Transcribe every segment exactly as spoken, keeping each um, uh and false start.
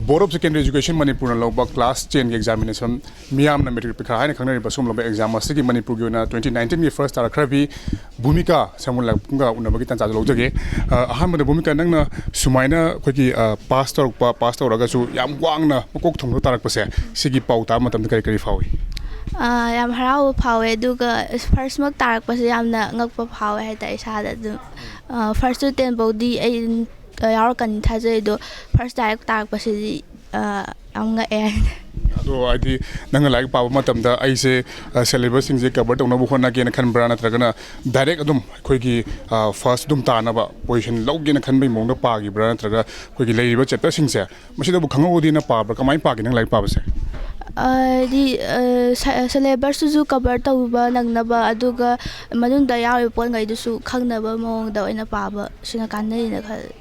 Board of Secondary Education ꯃꯅꯤꯄꯨꯔꯅ ꯂꯧꯕ class ten ꯒꯤ examination, ꯃꯤꯌꯥꯝꯅ ꯃꯦꯇ꯭ꯔꯤꯛ ꯄꯔꯤꯈꯥ ꯍꯥꯏꯅ ꯈꯪꯅꯔꯤꯕ ꯁꯤꯒꯨꯝꯂꯕ exam ꯑꯁꯤꯒꯤ ꯃꯅꯤꯄꯨꯔꯒꯤ ꯑꯣꯏꯅ twenty nineteen ꯒꯤ first ꯇꯥꯔꯛꯈ꯭ꯔꯕꯤ ꯚꯨꯃꯤꯀꯥ ꯁꯦꯝꯒꯠꯂꯛꯄꯒ ꯎꯅꯕꯒꯤ ꯇꯥꯟꯖꯥꯗ ꯂꯧꯖꯒꯦ꯫ ꯑ, ꯑꯍꯥꯟꯕꯗ ꯚꯨꯃꯤꯀꯥ, ꯅꯪꯅ ꯁꯨꯃꯥꯏꯅ ꯑꯩꯈꯣꯏꯒꯤ, ꯑ, ꯄꯥꯁ ꯇꯧꯔꯛꯄ, ꯄꯥꯁ ꯇꯧꯔꯒꯁꯨ ꯌꯥꯝ ꯋꯥꯡꯅ ꯃꯀꯣꯛ ꯊꯣꯡꯕꯗ ꯇꯥꯔꯛꯄꯁꯦ, ꯁꯤꯒꯤ ꯄꯥꯎ ꯇꯥꯕ ꯃꯇꯝꯗ ꯀꯔꯤ ꯀꯔꯤ ꯐꯥꯎꯏ? ꯑꯥ, ꯌꯥꯝ ꯍꯔꯥꯎꯕ ꯐꯥꯎꯋꯦ꯫ ꯑꯗꯨꯒ first ꯃꯛ ꯇꯥꯔꯛꯄꯁꯦ ꯌꯥꯝꯅ ꯉꯛꯄ ꯐꯥꯎꯋꯦ ꯍꯥꯏꯇꯥꯔꯦ ꯏꯁꯥꯗ꯫ ꯑꯗꯨꯝ, ꯑꯥ, first to ten ꯐꯥꯎꯗꯤ ꯑꯩ, ꯑꯥ, ꯌꯥꯎꯔꯛꯀꯅꯤ ꯊꯥꯖꯩ꯫ ꯑꯗꯣ first direct ꯇꯥꯔꯛꯄꯁꯤꯗꯤ, ꯑꯥ, ꯌꯥꯝ ꯉꯛꯑꯦ ꯍꯥꯏꯅ꯫ ꯑꯗꯣ ꯍꯥꯏꯗꯤ, ꯅꯪꯅ ꯂꯥꯏꯔꯤꯛ ꯄꯥꯕ ꯃꯇꯝꯗ ꯑꯩꯁꯦ, ꯑ, syllabus ꯁꯤꯡꯁꯦ cover ꯇꯧꯅꯕ ꯍꯣꯠꯅꯒꯦꯅ ꯈꯟꯕ꯭ꯔꯥ, ꯅꯠꯇ꯭ꯔꯒꯅ direct ꯑꯗꯨꯝ ꯑꯩꯈꯣꯏꯒꯤ, ꯑ, first ꯑꯗꯨꯝ ꯇꯥꯅꯕ position ꯂꯧꯒꯦꯅ ꯈꯟꯕꯒꯤ ꯃꯑꯣꯡꯗ ꯄꯥꯈꯤꯕ꯭ꯔꯥ, ꯅꯠꯇ꯭ꯔꯒ ꯑꯩꯈꯣꯏꯒꯤ ꯂꯩꯔꯤꯕ chapter ꯁꯤꯡꯁꯦ ꯃꯁꯤꯗꯕꯨ ꯈꯪꯍꯧꯗꯦꯅ ꯄꯥꯕ꯭ꯔꯥ? ꯀꯃꯥꯏꯅ ꯄꯥꯒꯦ ꯅꯪ ꯂꯥꯏꯔꯤꯛ ꯄꯥꯕꯁꯦ? ꯍꯥꯏꯗꯤ, ꯑ, ꯁ-, syllabus ꯇꯨꯁꯨ cover ꯇꯧꯕ ꯅꯪꯅꯕ, ꯑꯗꯨꯒ ꯃꯅꯨꯡꯗ ꯌꯥꯎꯔꯤꯕ ꯄꯣꯠꯉꯩꯗꯨꯁꯨ ꯈꯪꯅꯕ ꯃꯑꯣꯡꯗ ꯑꯣꯏꯅ ꯄꯥꯕ ꯁꯤꯅ ꯀꯥꯟꯅꯩꯅ ꯈꯜꯂꯤ꯫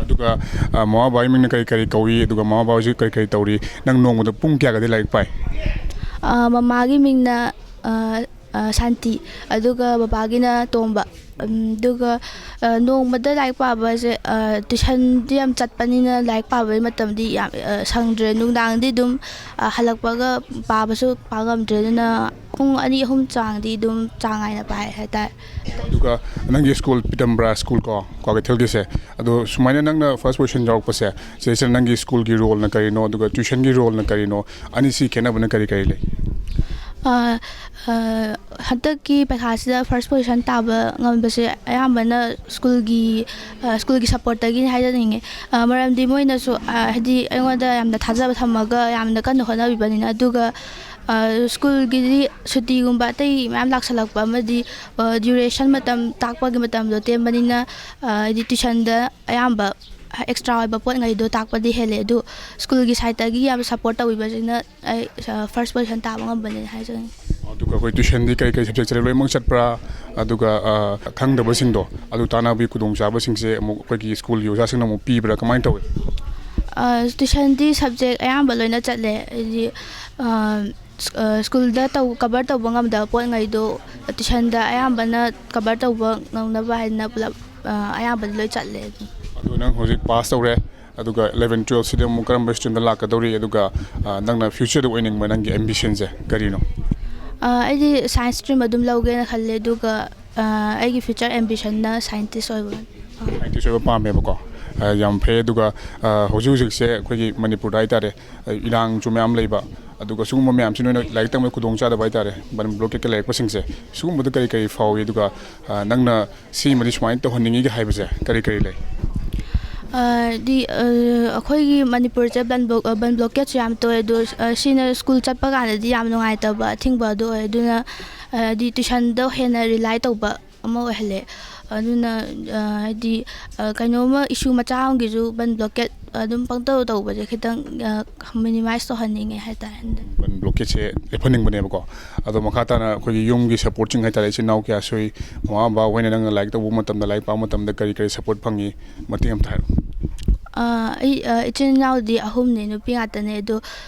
ꯑꯗꯨꯒ, ꯑ, ꯃꯃꯥ ꯕꯕꯥꯒꯤ ꯃꯤꯡꯅ ꯀꯔꯤ ꯀꯔꯤ ꯀꯧꯏ, ꯑꯗꯨꯒ ꯃꯃꯥ ꯕꯕꯥ ꯍꯧꯖꯤꯛ ꯀꯔꯤ ꯀꯔꯤ ꯇꯧꯔꯤ? ꯅꯪ ꯅꯣꯡꯃꯗ ꯄꯨꯡ ꯀꯌꯥꯒꯗꯤ ꯂꯥꯏꯔꯤꯛ ꯄꯥꯏ? ꯑ, ꯃꯃꯥꯒꯤ ꯃꯤꯡꯅ, ꯑ, ꯑ, ꯁꯥꯟꯇꯤ, ꯑꯗꯨꯒ ꯕꯕꯥꯒꯤꯅ ꯇꯣꯝꯕ꯫ ꯎꯝ, ꯑꯗꯨꯒ, ꯑ, ꯅꯣꯡꯃꯗ ꯂꯥꯏꯔꯤꯛ ꯄꯥꯕꯁꯦ, ꯑ, tuition ꯗꯤ ꯌꯥꯝ ꯆꯠꯄꯅꯤꯅ ꯂꯥꯏꯔꯤꯛ ꯄꯥꯕꯒꯤ ꯃꯇꯝꯗꯤ ꯌꯥꯝ, ꯑ, ꯁꯪꯗ꯭ꯔꯦ꯫ ꯅꯨꯡꯗꯥꯡꯗꯤ ꯑꯗꯨꯝ, ꯑ, ꯍꯜꯂꯛꯄꯒ ꯄꯥꯕꯁꯨ ꯄꯥ ꯉꯝꯗ꯭ꯔꯦ꯫ ꯑꯗꯨꯅ ꯄꯨꯡ ꯑꯅꯤ ꯑꯍꯨꯝ ꯆꯥꯡꯗꯤ ꯑꯗꯨꯝ ꯆꯥꯡ ꯅꯥꯏꯅ ꯄꯥꯏ ꯍꯥꯏꯇꯥꯔꯦ꯫ ꯑꯗꯨꯒ ꯅꯪꯒꯤ ꯁ꯭ꯀꯨꯜ ꯄꯤꯇꯝꯕ꯭ꯔꯥ ꯁ꯭ꯀꯨꯜ ꯀꯣ, ꯀ꯭ꯋꯥꯀꯩꯊꯦꯜꯒꯤꯁꯦ, ꯑꯗꯣ ꯁꯨꯃꯥꯏꯅ ꯅꯪꯅ first position ꯌꯥꯎꯔꯛꯄꯁꯦ, ꯁꯤꯗꯩꯁꯤꯗ ꯅꯪꯒꯤ ꯁ꯭ꯀꯨꯜꯒꯤ role ꯅ ꯀꯔꯤꯅꯣ, ꯑꯗꯨꯒ tuition ꯒꯤ role ꯅ ꯀꯔꯤꯅꯣ, ꯑꯅꯤꯁꯤ ꯈꯦꯠꯅꯕꯅ ꯀꯔꯤ ꯀꯔꯤ ꯂꯩ? ꯑ, ꯑ, ꯍꯟꯗꯛꯀꯤ ꯄꯩꯈꯥꯁꯤꯗ first position ꯇꯥꯕ ꯉꯝꯕꯁꯦ ꯑꯌꯥꯝꯕꯅ ꯁ꯭ꯀꯨꯜꯒꯤ, ꯑ, ꯁ꯭ꯀꯨꯜꯒꯤ support ꯇꯒꯤꯅꯤ ꯍꯥꯏꯖꯅꯤꯡꯉꯤ꯫ ꯑ, ꯃꯔꯝꯗꯤ ꯃꯣꯏꯅꯁꯨ, ꯑ, ꯍꯥꯏꯗꯤ ꯑꯩꯉꯣꯟꯗ ꯌꯥꯝꯅ ꯊꯥꯖꯕ ꯊꯝꯃꯒ ꯌꯥꯝꯅ ꯀꯟꯅ ꯍꯣꯠꯅꯕꯤꯕꯅꯤꯅ꯫ ꯑꯗꯨꯒ, ꯑ, ꯁ꯭ꯀꯨꯜꯒꯤꯗꯤ ꯁꯨꯇꯤꯒꯨꯝꯕ ꯑꯇꯩ ꯃꯌꯥꯝ ꯂꯥꯛꯁꯜꯂꯛꯄ ꯑꯃꯗꯤ, ꯑ, duration ꯃꯇꯝ, ꯇꯥꯛꯄꯒꯤ ꯃꯇꯝꯗꯣ ꯇꯦꯟꯕꯅꯤꯅ, ꯑ, ꯍꯥꯏꯗꯤ tuition ꯗ ꯑꯌꯥꯝꯕ extra ꯑꯣꯏꯕ ꯄꯣꯠꯉꯩꯗꯣ ꯇꯥꯛꯄꯗꯤ ꯍꯦꯜꯂꯦ꯫ ꯑꯗꯨ ꯁ꯭ꯀꯨꯜꯒꯤ side ꯇꯒꯤ ꯌꯥꯝ support ꯇꯧꯕꯤꯕꯁꯤꯅ ꯑꯩ, ꯑ, first position ꯇꯥꯕ ꯉꯝꯕꯅꯦꯅ ꯍꯥꯏꯖꯅꯤꯡꯉꯤ꯫ ꯑꯗꯨꯒ ꯑꯩꯈꯣꯏ tuition ꯗꯤ ꯀꯔꯤ ꯀꯔꯤ subject ꯁꯦ ꯂꯣꯏꯅꯃꯛ ꯆꯠꯄ꯭ꯔꯥ? ꯑꯗꯨꯒ, ꯑ, ꯈꯪꯗꯕꯁꯤꯡꯗꯣ ꯑꯗꯨ ꯇꯥꯟꯅꯕꯒꯤ ꯈꯨꯗꯣꯡꯆꯥꯕꯁꯤꯡꯁꯦ ꯑꯃꯨꯛ ꯑꯩꯈꯣꯏꯒꯤ ꯁ꯭ꯀꯨꯜꯒꯤ ꯑꯣꯖꯥꯁꯤꯡꯅ ꯑꯃꯨꯛ ꯄꯤꯕ꯭ꯔꯥ? ꯀꯃꯥꯏꯅ ꯇꯧꯏ? ꯑ, tuition ꯗꯤ subject ꯑꯌꯥꯝꯕ ꯂꯣꯏꯅ ꯆꯠꯂꯦ꯫ ꯍꯥꯏꯗꯤ, ꯑ, ꯁ꯭ꯀ-, ꯑ, ꯁ꯭ꯀꯨꯜꯗ ꯇꯧ-, cover ꯇꯧꯕ ꯉꯝꯗꯕ ꯄꯣꯠꯉꯩꯗꯣ tuition ꯗ ꯑꯌꯥꯝꯕꯅ cover ꯇꯧꯕ ꯉꯝꯅꯕ ꯍꯥꯏꯗꯅ ꯄꯨꯂꯞ, ꯑ, ꯑꯌꯥꯝꯕꯗꯤ ꯂꯣꯏ ꯆꯠꯂꯦ ꯑꯗꯨꯝ꯫ ꯑꯗꯨ ꯅꯪ ꯍꯧꯖꯤꯛ ꯄꯥꯁ ꯇꯧꯔꯦ, ꯑꯗꯨꯒ eleven twelve ꯁꯤꯗ ꯑꯃꯨꯛ ꯀꯔꯝꯕ stream ꯗ ꯂꯥꯛꯀꯗꯧꯔꯤ? ꯑꯗꯨꯒ, ꯑ, ꯅꯪꯅ future ꯗ ꯑꯣꯏꯅꯤꯡꯕ ꯅꯪꯒꯤ ambition ꯁꯦ ꯀꯔꯤꯅꯣ? ꯑ, ꯑꯩꯗꯤ science stream ꯑꯗꯨꯝ ꯂꯧꯒꯦꯅ ꯈꯜꯂꯦ, ꯑꯗꯨꯒ, ꯑ, ꯑꯩꯒꯤ future ambition ꯅ scientist ꯑꯣꯏꯕ꯫ Scientist ꯑꯣꯏꯕ ꯄꯥꯝꯃꯦꯕꯀꯣ꯫ ꯑ, ꯌꯥꯝ ꯐꯩ꯫ ꯑꯗꯨꯒ, ꯑ, ꯍꯧꯖꯤꯛ ꯍꯧꯖꯤꯛꯁꯦ ꯑꯩꯈꯣꯏꯒꯤ ꯃꯅꯤꯄꯨꯔꯗ ꯍꯥꯏꯇꯥꯔꯦ, ꯑ, ꯏꯔꯥꯡꯁꯨ ꯃꯌꯥꯝ ꯂꯩꯕ, ꯑꯗꯨꯒ ꯁꯤꯒꯨꯝꯕ ꯃꯌꯥꯝꯁꯤ ꯅꯣꯏꯅ ꯂꯥꯏꯔꯤꯛ ꯇꯝꯕꯗ ꯈꯨꯗꯣꯡꯆꯥꯗꯕ ꯍꯥꯏꯇꯥꯔꯦ, ꯕꯟ blockade ꯀ ꯂꯩꯔꯛꯄꯁꯤꯡꯁꯦ, ꯁꯤꯒꯨꯝꯕꯗ ꯀꯔꯤ ꯀꯔꯤ ꯐꯥꯎꯏ? ꯑꯗꯨꯒ, ꯑ, ꯅꯪꯅ ꯁꯤꯃꯗꯤ ꯁꯨꯃꯥꯏꯅ ꯇꯧꯍꯟꯅꯤꯡꯉꯤꯒ ꯍꯥꯏꯕꯁꯦ ꯀꯔꯤ ꯀꯔꯤ ꯂꯩ? ꯑ, ꯗꯤ, ꯑ, ꯑꯩꯈꯣꯏꯒꯤ ꯃꯅꯤꯄꯨꯔꯁꯦ ꯕꯟ block-, ꯑ, ꯕꯟ blockade ꯁꯨ ꯌꯥꯝ ꯇꯧꯋꯦ, ꯑꯗꯣ, ꯑ, ꯁꯤꯅ school ꯆꯠꯄ ꯀꯥꯟꯗꯗꯤ ꯌꯥꯝ ꯅꯨꯡꯉꯥꯏꯇꯕ ꯑꯊꯤꯡꯕ ꯑꯗꯨ ꯑꯣꯏ꯫ ꯑꯗꯨꯅ, ꯑ, ꯍꯥꯏꯗꯤ tuition ꯗ ꯍꯦꯟꯅ rely ꯇꯧꯕ ꯑꯃ ꯑꯣꯏꯍꯜꯂꯦ꯫ ꯑꯗꯨꯅ, ꯑ, ꯍꯥꯏꯗꯤ, ꯑ, ꯀꯩꯅꯣꯝꯃ issue ꯃꯆꯥ ꯑꯃꯒꯤꯁꯨ ꯕꯟ blockade ꯑꯗꯨꯝ ꯄꯪꯇꯧ ꯇꯧꯕꯁꯦ ꯈꯤꯇꯪ, ꯑ, minimize ꯇꯧꯍꯟꯅꯤꯡꯉꯦ ꯍꯥꯏꯇꯥꯔꯦ꯫ ꯕꯟ blockade ꯁꯦ ꯂꯦꯞꯍꯟꯅꯤꯡꯕꯅꯦꯕꯀꯣ꯫ ꯑꯗꯣ ꯃꯈꯥ ꯇꯥꯅ ꯑꯩꯈꯣꯏꯒꯤ ꯌꯨꯝꯒꯤ supporting ꯍꯥꯏꯇꯥꯔꯦ, ꯏꯆꯤꯟ ꯏꯅꯥꯎ ꯀꯌꯥ ꯁꯨꯏ, ꯃꯃꯥ ꯕꯕꯥ ꯍꯣꯏꯅ ꯅꯪꯅ ꯂꯥꯏꯔꯤꯛ ꯇꯧꯕ ꯃꯇꯝꯗ, ꯂꯥꯏꯔꯤꯛ ꯄꯥꯕ ꯃꯇꯝꯗ ꯀꯔꯤ ꯀꯔꯤ support ꯐꯪꯉꯤ? ꯃꯇꯦꯡ ꯑꯝꯇ ꯍꯥꯏꯔꯣ꯫ ꯑ, ꯑꯩ, ꯑ, ꯏꯆꯤꯟ ꯏꯅꯥꯎꯗꯤ ꯑꯍꯨꯝꯅꯦ, ꯅꯨꯄꯤ ꯉꯥꯛꯇꯅꯦ꯫ ꯑꯗꯣ,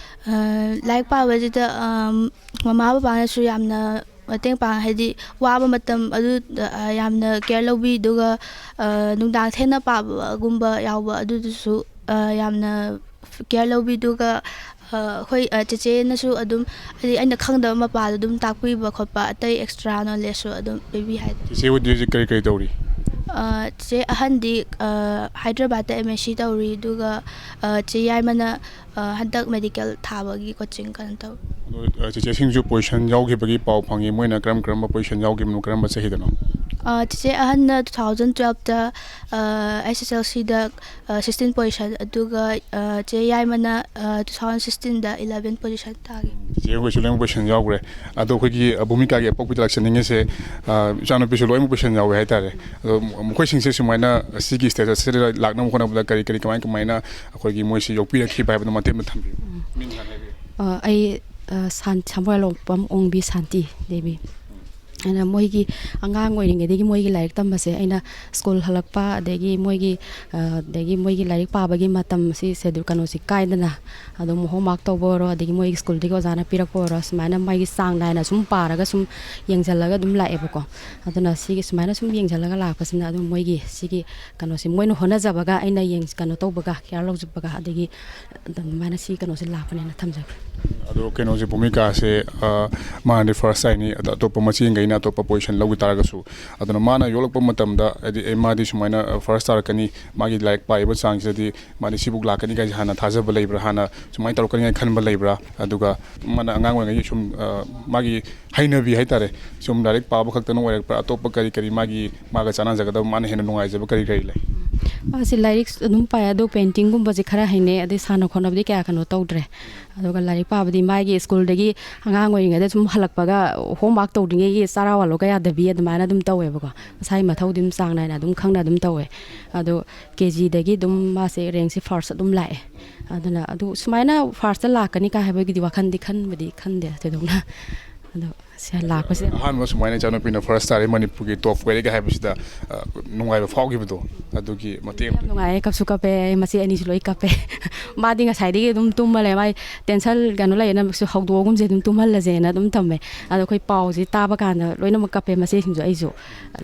ꯑ, ꯂꯥꯏꯔꯤꯛ ꯄꯥꯕꯁꯤꯗ, ꯑꯝ, ꯃꯃꯥ ꯕꯕꯥꯅꯁꯨ ꯌꯥꯝꯅ ꯃꯇꯦꯡ ꯄꯥꯡ-, ꯍꯥꯏꯗꯤ ꯋꯥꯕ ꯃꯇꯝ ꯑꯗꯨ, ꯑ, ꯌꯥꯝꯅ care ꯂꯧꯕꯤ꯫ ꯑꯗꯨꯒ, ꯑ, ꯅꯨꯡꯗꯥꯡ ꯊꯦꯡꯅ ꯄꯥꯕꯒꯨꯝꯕ ꯌꯥꯎꯕ ꯑꯗꯨꯗꯨꯁꯨ, ꯑ, ꯌꯥꯝꯅ care ꯂꯧꯕꯤ꯫ ꯑꯗꯨꯒ, ꯑ, ꯑꯩꯈꯣꯏ, ꯑ, ꯆꯦꯆꯦꯅꯁꯨ ꯑꯗꯨꯝ, ꯍꯥꯏꯗꯤ ꯑꯩꯅ ꯈꯪꯗꯕ ꯃꯄꯥꯗꯣ ꯑꯗꯨꯝ ꯇꯥꯛꯄꯤꯕ ꯈꯣꯠꯄ, ꯑꯇꯩ extra knowledge ꯁꯨ ꯑꯗꯨꯝ ꯄꯤꯕꯤ ꯍꯥꯏꯗꯤ꯫ ꯆꯦꯆꯦ ꯍꯣꯏꯗꯤ ꯍꯧꯖꯤꯛ ꯀꯔꯤ ꯀꯔꯤ ꯇꯧꯔꯤ? ꯑ, ꯆꯦꯆꯦ ꯑꯍꯟꯗꯤ, ꯑ, ꯍꯥꯏꯗ꯭ꯔꯕꯥꯗꯇ M S C ꯇꯧꯔꯤ꯫ ꯑꯗꯨꯒ, ꯑ, ꯆꯦ ꯌꯥꯏꯃꯅ, ꯑ, ꯍꯟꯗꯛ medical ꯊꯥꯕꯒꯤ coaching ꯀꯩꯅꯣ ꯇꯧꯔꯤ꯫ ꯑꯗꯣ, ꯑ, ꯆꯦꯆꯦꯁꯤꯡꯁꯨ position ꯌꯥꯎꯈꯤꯕꯒꯤ ꯄꯥꯎ ꯐꯪꯉꯤ꯫ ꯃꯣꯏꯅ ꯀꯔꯝ ꯀꯔꯝꯕ position ꯌꯥꯎꯈꯤꯕꯅꯣ, ꯀꯔꯝꯕ ꯆꯍꯤꯗꯅꯣ? ꯑ, ꯆꯦꯆꯦ ꯑꯍꯟꯅ two thousand twelve ꯇ, ꯑ, S S L C ꯗ, ꯑ, sixteen position, ꯑꯗꯨꯒ, ꯑ, ꯆꯦ ꯌꯥꯏꯃꯅ, ꯑ, two thousand sixteen ꯗ eleven position ꯇꯥꯈꯤ꯫ ꯆꯦꯆꯦ ꯍꯣꯏꯁꯨ ꯂꯣꯏꯅꯃꯛ position ꯌꯥꯎꯈ꯭ꯔꯦ꯫ ꯑꯗꯣ ꯑꯩꯈꯣꯏꯒꯤ, ꯑ, ꯚꯨꯃꯤꯀꯥꯒꯤ ꯑꯄꯣꯛꯄꯤꯗ ꯂꯥꯛꯆꯅꯤꯡꯉꯤꯁꯦ, ꯑ, ꯏꯆꯥꯅꯨꯄꯤꯁꯨ ꯂꯣꯏꯅꯃꯛ position ꯌꯥꯎꯋꯦ ꯍꯥꯏꯇꯥꯔꯦ꯫ ꯑꯗꯣ ꯃꯈꯣꯏꯁꯤꯡꯁꯦ ꯁꯨꯃꯥꯏꯅ ꯁꯤꯒꯤ status ꯁꯤꯗ ꯂꯥꯛꯅꯕ ꯍꯣꯠꯅꯕꯗ ꯀꯔꯤ ꯀꯔꯤ, ꯀꯃꯥꯏ ꯀꯃꯥꯏꯅ ꯑꯩꯈꯣꯏꯒꯤ ꯃꯣꯏꯁꯤ ꯌꯣꯛꯄꯤꯔꯛꯈꯤꯕ ꯍꯥꯏꯕꯗꯣ ꯃꯇꯦꯛ ꯑꯃ ꯊꯝꯕꯤꯌꯨ꯫ ꯃꯤꯡ ꯍꯥꯟꯅ ꯍꯥꯏꯕꯤꯌꯨ꯫ ꯑ, ꯑꯩ, ꯑ, ꯁꯥꯟ-, ꯁꯥꯃꯨꯔꯥꯂꯣꯡꯄꯝ ꯑꯣꯡꯕꯤ ꯁꯥꯟꯇꯤ ꯗꯦꯕꯤ꯫ ꯑꯩꯅ ꯃꯣꯏꯒꯤ ꯑꯉꯥꯡ ꯑꯣꯏꯔꯤꯉꯩꯗꯒꯤ ꯃꯣꯏꯒꯤ ꯂꯥꯏꯔꯤꯛ ꯇꯝꯕꯁꯦ ꯑꯩꯅ ꯁ꯭ꯀꯨꯜ ꯍꯜꯂꯛꯄ ꯑꯗꯒꯤ ꯃꯣꯏꯒꯤ ꯑꯗꯒꯤ ꯃꯣꯏꯒꯤ ꯂꯥꯏꯔꯤꯛ ꯄꯥꯕꯒꯤ ꯃꯇꯝꯁꯤ ꯁꯦꯗꯨ ꯀꯩꯅꯣꯁꯤ ꯀꯥꯏꯗꯅ ꯑꯗꯨꯝ ꯍꯣꯝꯋꯥꯛ ꯇꯧꯕ ꯑꯣꯏꯔꯣ ꯑꯗꯒꯤ ꯃꯣꯏꯒꯤ ꯁ꯭ꯀꯨꯜꯗꯒꯤ ꯑꯣꯖꯥꯅ ꯄꯤꯔꯛꯄ ꯑꯣꯏꯔꯣ ꯁꯨꯃꯥꯏꯅ ꯃꯥꯒꯤ ꯆꯥꯡ ꯅꯥꯏꯅ ꯁꯨꯝ ꯄꯥꯔꯒ ꯁꯨꯝ ꯌꯦꯡꯁꯤꯜꯂꯒ ꯑꯗꯨꯝ ꯂꯥꯛꯑꯦꯕꯀꯣ꯫ ꯑꯗꯨꯅ ꯁꯤꯒꯤ ꯁꯨꯃꯥꯏꯅ ꯁꯨꯝ ꯌꯦꯡꯁꯤꯜꯂꯒ ꯂꯥꯛꯄꯁꯤꯅ ꯑꯗꯨꯝ ꯃꯣꯏꯒꯤ ꯁꯤꯒꯤ ꯀꯩꯅꯣꯁꯤ ꯃꯣꯏꯅ ꯍꯣꯠꯅꯖꯕꯒ ꯑꯩꯅ ꯌꯦꯡ ꯀꯩꯅꯣ ꯇꯧꯕꯒ ꯀꯤꯌꯥꯔ ꯂꯧꯖꯕꯒ ꯑꯗꯒꯤ ꯑꯗꯨꯃꯥꯏꯅ ꯁꯤ ꯀꯩꯅꯣꯁꯦ ꯂꯥꯛꯄꯅꯦꯅ ꯊꯝꯖꯒꯦ꯫ ꯑꯗꯣ ꯀꯩꯅꯣꯁꯦ ꯚꯨꯃꯤꯀꯥꯁꯦ ꯃꯥꯅꯗꯤ ꯐꯥꯔꯁ ꯇꯥꯏꯅꯤ, ꯑꯗꯣ ꯑꯇꯣꯞꯄ ꯃꯆꯦꯈꯩꯅ ꯑꯇꯣꯞꯄ ꯄꯣꯖꯤꯁꯟ ꯂꯧꯈꯤ ꯇꯥꯔꯒꯁꯨ, ꯑꯗꯨꯅ ꯃꯥꯅ ꯌꯣꯛꯂꯛꯄ ꯃꯇꯝꯗ ꯍꯥꯏꯗꯤ ꯑꯦ ꯃꯥꯗꯤ ꯁꯨꯃꯥꯏꯅ ꯐꯥꯔꯁ ꯇꯥꯔꯛꯀꯅꯤ, ꯃꯥꯒꯤ ꯂꯥꯏꯔꯤꯛ ꯄꯥꯏꯕ ꯆꯥꯡꯁꯤꯗꯗꯤ ꯃꯥꯗꯤ ꯁꯤꯕꯨꯛ ꯂꯥꯛꯀꯅꯤ ꯀꯥꯏꯁꯦ ꯍꯥꯟꯅ ꯊꯥꯖꯕ ꯂꯩꯕ꯭ꯔꯥ, ꯍꯥꯟꯅ ꯁꯨꯃꯥꯏꯅ ꯇꯧꯔꯛꯀꯅꯤ ꯀꯥꯏꯅ ꯈꯟꯕ ꯂꯩꯕ꯭ꯔꯥ? ꯑꯗꯨꯒ ꯃꯥꯅ ꯑꯉꯥꯡ ꯑꯣꯏꯔꯤꯉꯩꯒꯤ ꯁꯨꯝ ꯃꯥꯒꯤ ꯍꯩꯅꯕꯤ ꯍꯥꯏꯇꯥꯔꯦ, ꯁꯨꯝ ꯂꯥꯏꯔꯤꯛ ꯄꯥꯕ ꯈꯛꯇꯅ ꯑꯣꯏꯔꯛꯄ꯭ꯔꯥ? ꯑꯇꯣꯞꯄ ꯀꯔꯤ ꯀꯔꯤ ꯃꯥꯒꯤ ꯃꯥꯒ ꯆꯥꯟꯅꯖꯒꯗꯕ, ꯃꯥꯅ ꯍꯦꯟꯅ ꯅꯨꯡꯉꯥꯏꯖꯕ ꯀꯔꯤ ꯀꯔꯤ ꯂꯩ? ꯃꯥꯁꯦ ꯂꯥꯏꯔꯤꯛ ꯑꯗꯨꯝ ꯄꯥꯏ, ꯑꯗꯣ ꯄꯦꯟꯇꯤꯡꯒꯨꯝꯕꯁꯦ ꯈꯔ ꯍꯩꯅꯩ, ꯑꯗꯩ ꯁꯥꯟꯅ ꯈꯣꯠꯅꯕꯗꯤ ꯀꯌꯥ ꯀꯩꯅꯣ ꯇꯧꯗ꯭ꯔꯦ꯫ ꯑꯗꯨꯒ ꯂꯥꯏꯔꯤꯛ ꯄꯥꯕꯗꯤ ꯃꯥꯒꯤ ꯁ꯭ꯀꯨꯜꯗꯒꯤ ꯑꯉꯥꯡ ꯑꯣꯏꯔꯤꯉꯩꯗ ꯁꯨꯝ ꯍꯜꯂꯛꯄꯒ ꯍꯣꯝꯋꯥꯛ ꯇꯧꯗ꯭ꯔꯤꯉꯩꯒꯤ ꯆꯔꯥ ꯋꯥꯠꯂꯣꯒ ꯌꯥꯗꯕꯤ ꯑꯗꯨꯃꯥꯏꯅ ꯑꯗꯨꯝ ꯇꯧꯋꯦꯕꯀꯣ꯫ ꯃꯁꯥꯒꯤ ꯃꯊꯧꯗꯤ ꯑꯗꯨꯝ ꯆꯥꯡ ꯅꯥꯏꯅ ꯑꯗꯨꯝ ꯈꯪꯅ ꯑꯗꯨꯝ ꯇꯧꯋꯦ꯫ ꯑꯗꯣ ꯀꯦ ꯖꯤꯗꯒꯤ ꯑꯗꯨꯝ ꯃꯥꯁꯦ ꯔꯦꯡꯁꯦ ꯐꯥꯔꯁ ꯑꯗꯨꯝ ꯂꯥꯛꯑꯦ꯫ ꯑꯗꯨꯅ ꯑꯗꯨ ꯁꯨꯃꯥꯏꯅ ꯐꯥꯔꯁꯇ ꯂꯥꯛꯀꯅꯤ ꯀꯥꯏ ꯍꯥꯏꯕꯒꯤꯗꯤ ꯋꯥꯈꯜꯗꯤ ꯈꯟꯕꯗꯤ ꯈꯟꯗꯦ ꯊꯣꯏꯗꯣꯛꯅ꯫ ꯑꯗꯣ ꯁꯤ ꯂꯥꯛꯄꯁꯦ ꯑꯍꯥꯟꯕ ꯁꯨꯃꯥꯏꯅ ꯏꯆꯥꯅꯨꯄꯤꯅ ꯐꯥꯔꯁ ꯇꯥꯔꯦ, ꯃꯅꯤꯄꯨꯔꯒꯤ ꯇꯣꯞ ꯀꯣꯏꯔꯦꯒ ꯍꯥꯏꯕꯁꯤꯗ ꯅꯨꯡꯉꯥꯏꯕ ꯐꯥꯎꯈꯤꯕꯗꯣ, ꯑꯗꯨꯒꯤ ꯃꯇꯦꯡ ꯌꯥꯝ ꯅꯨꯡꯉꯥꯏꯌꯦ꯫ ꯀꯞꯁꯨ ꯀꯞꯄꯦ, ꯑꯩ ꯃꯆꯦ ꯑꯅꯤꯁꯨ ꯂꯣꯏ ꯀꯞꯄꯦ꯫ ꯃꯥꯗꯤ ꯉꯁꯥꯏꯗꯒꯤ ꯑꯗꯨꯝ ꯇꯨꯝꯃ ꯂꯩ꯫ ꯃꯥꯏ ꯇꯦꯟꯁꯟ ꯀꯩꯅꯣ ꯂꯩꯌꯦꯅ ꯍꯧꯗꯣꯛꯑꯒꯨꯝꯁꯦ ꯑꯗꯨꯝ ꯇꯨꯝꯍꯜꯂꯁꯦꯅ ꯑꯗꯨꯝ ꯊꯝꯃꯦ꯫ ꯑꯗꯣ ꯑꯩꯈꯣꯏ ꯄꯥꯎꯁꯦ ꯇꯥꯕ ꯀꯥꯟꯗ ꯂꯣꯏꯅꯃꯛ ꯀꯞꯄꯦ, ꯃꯆꯦꯁꯤꯡꯁꯨ ꯑꯩꯁꯨ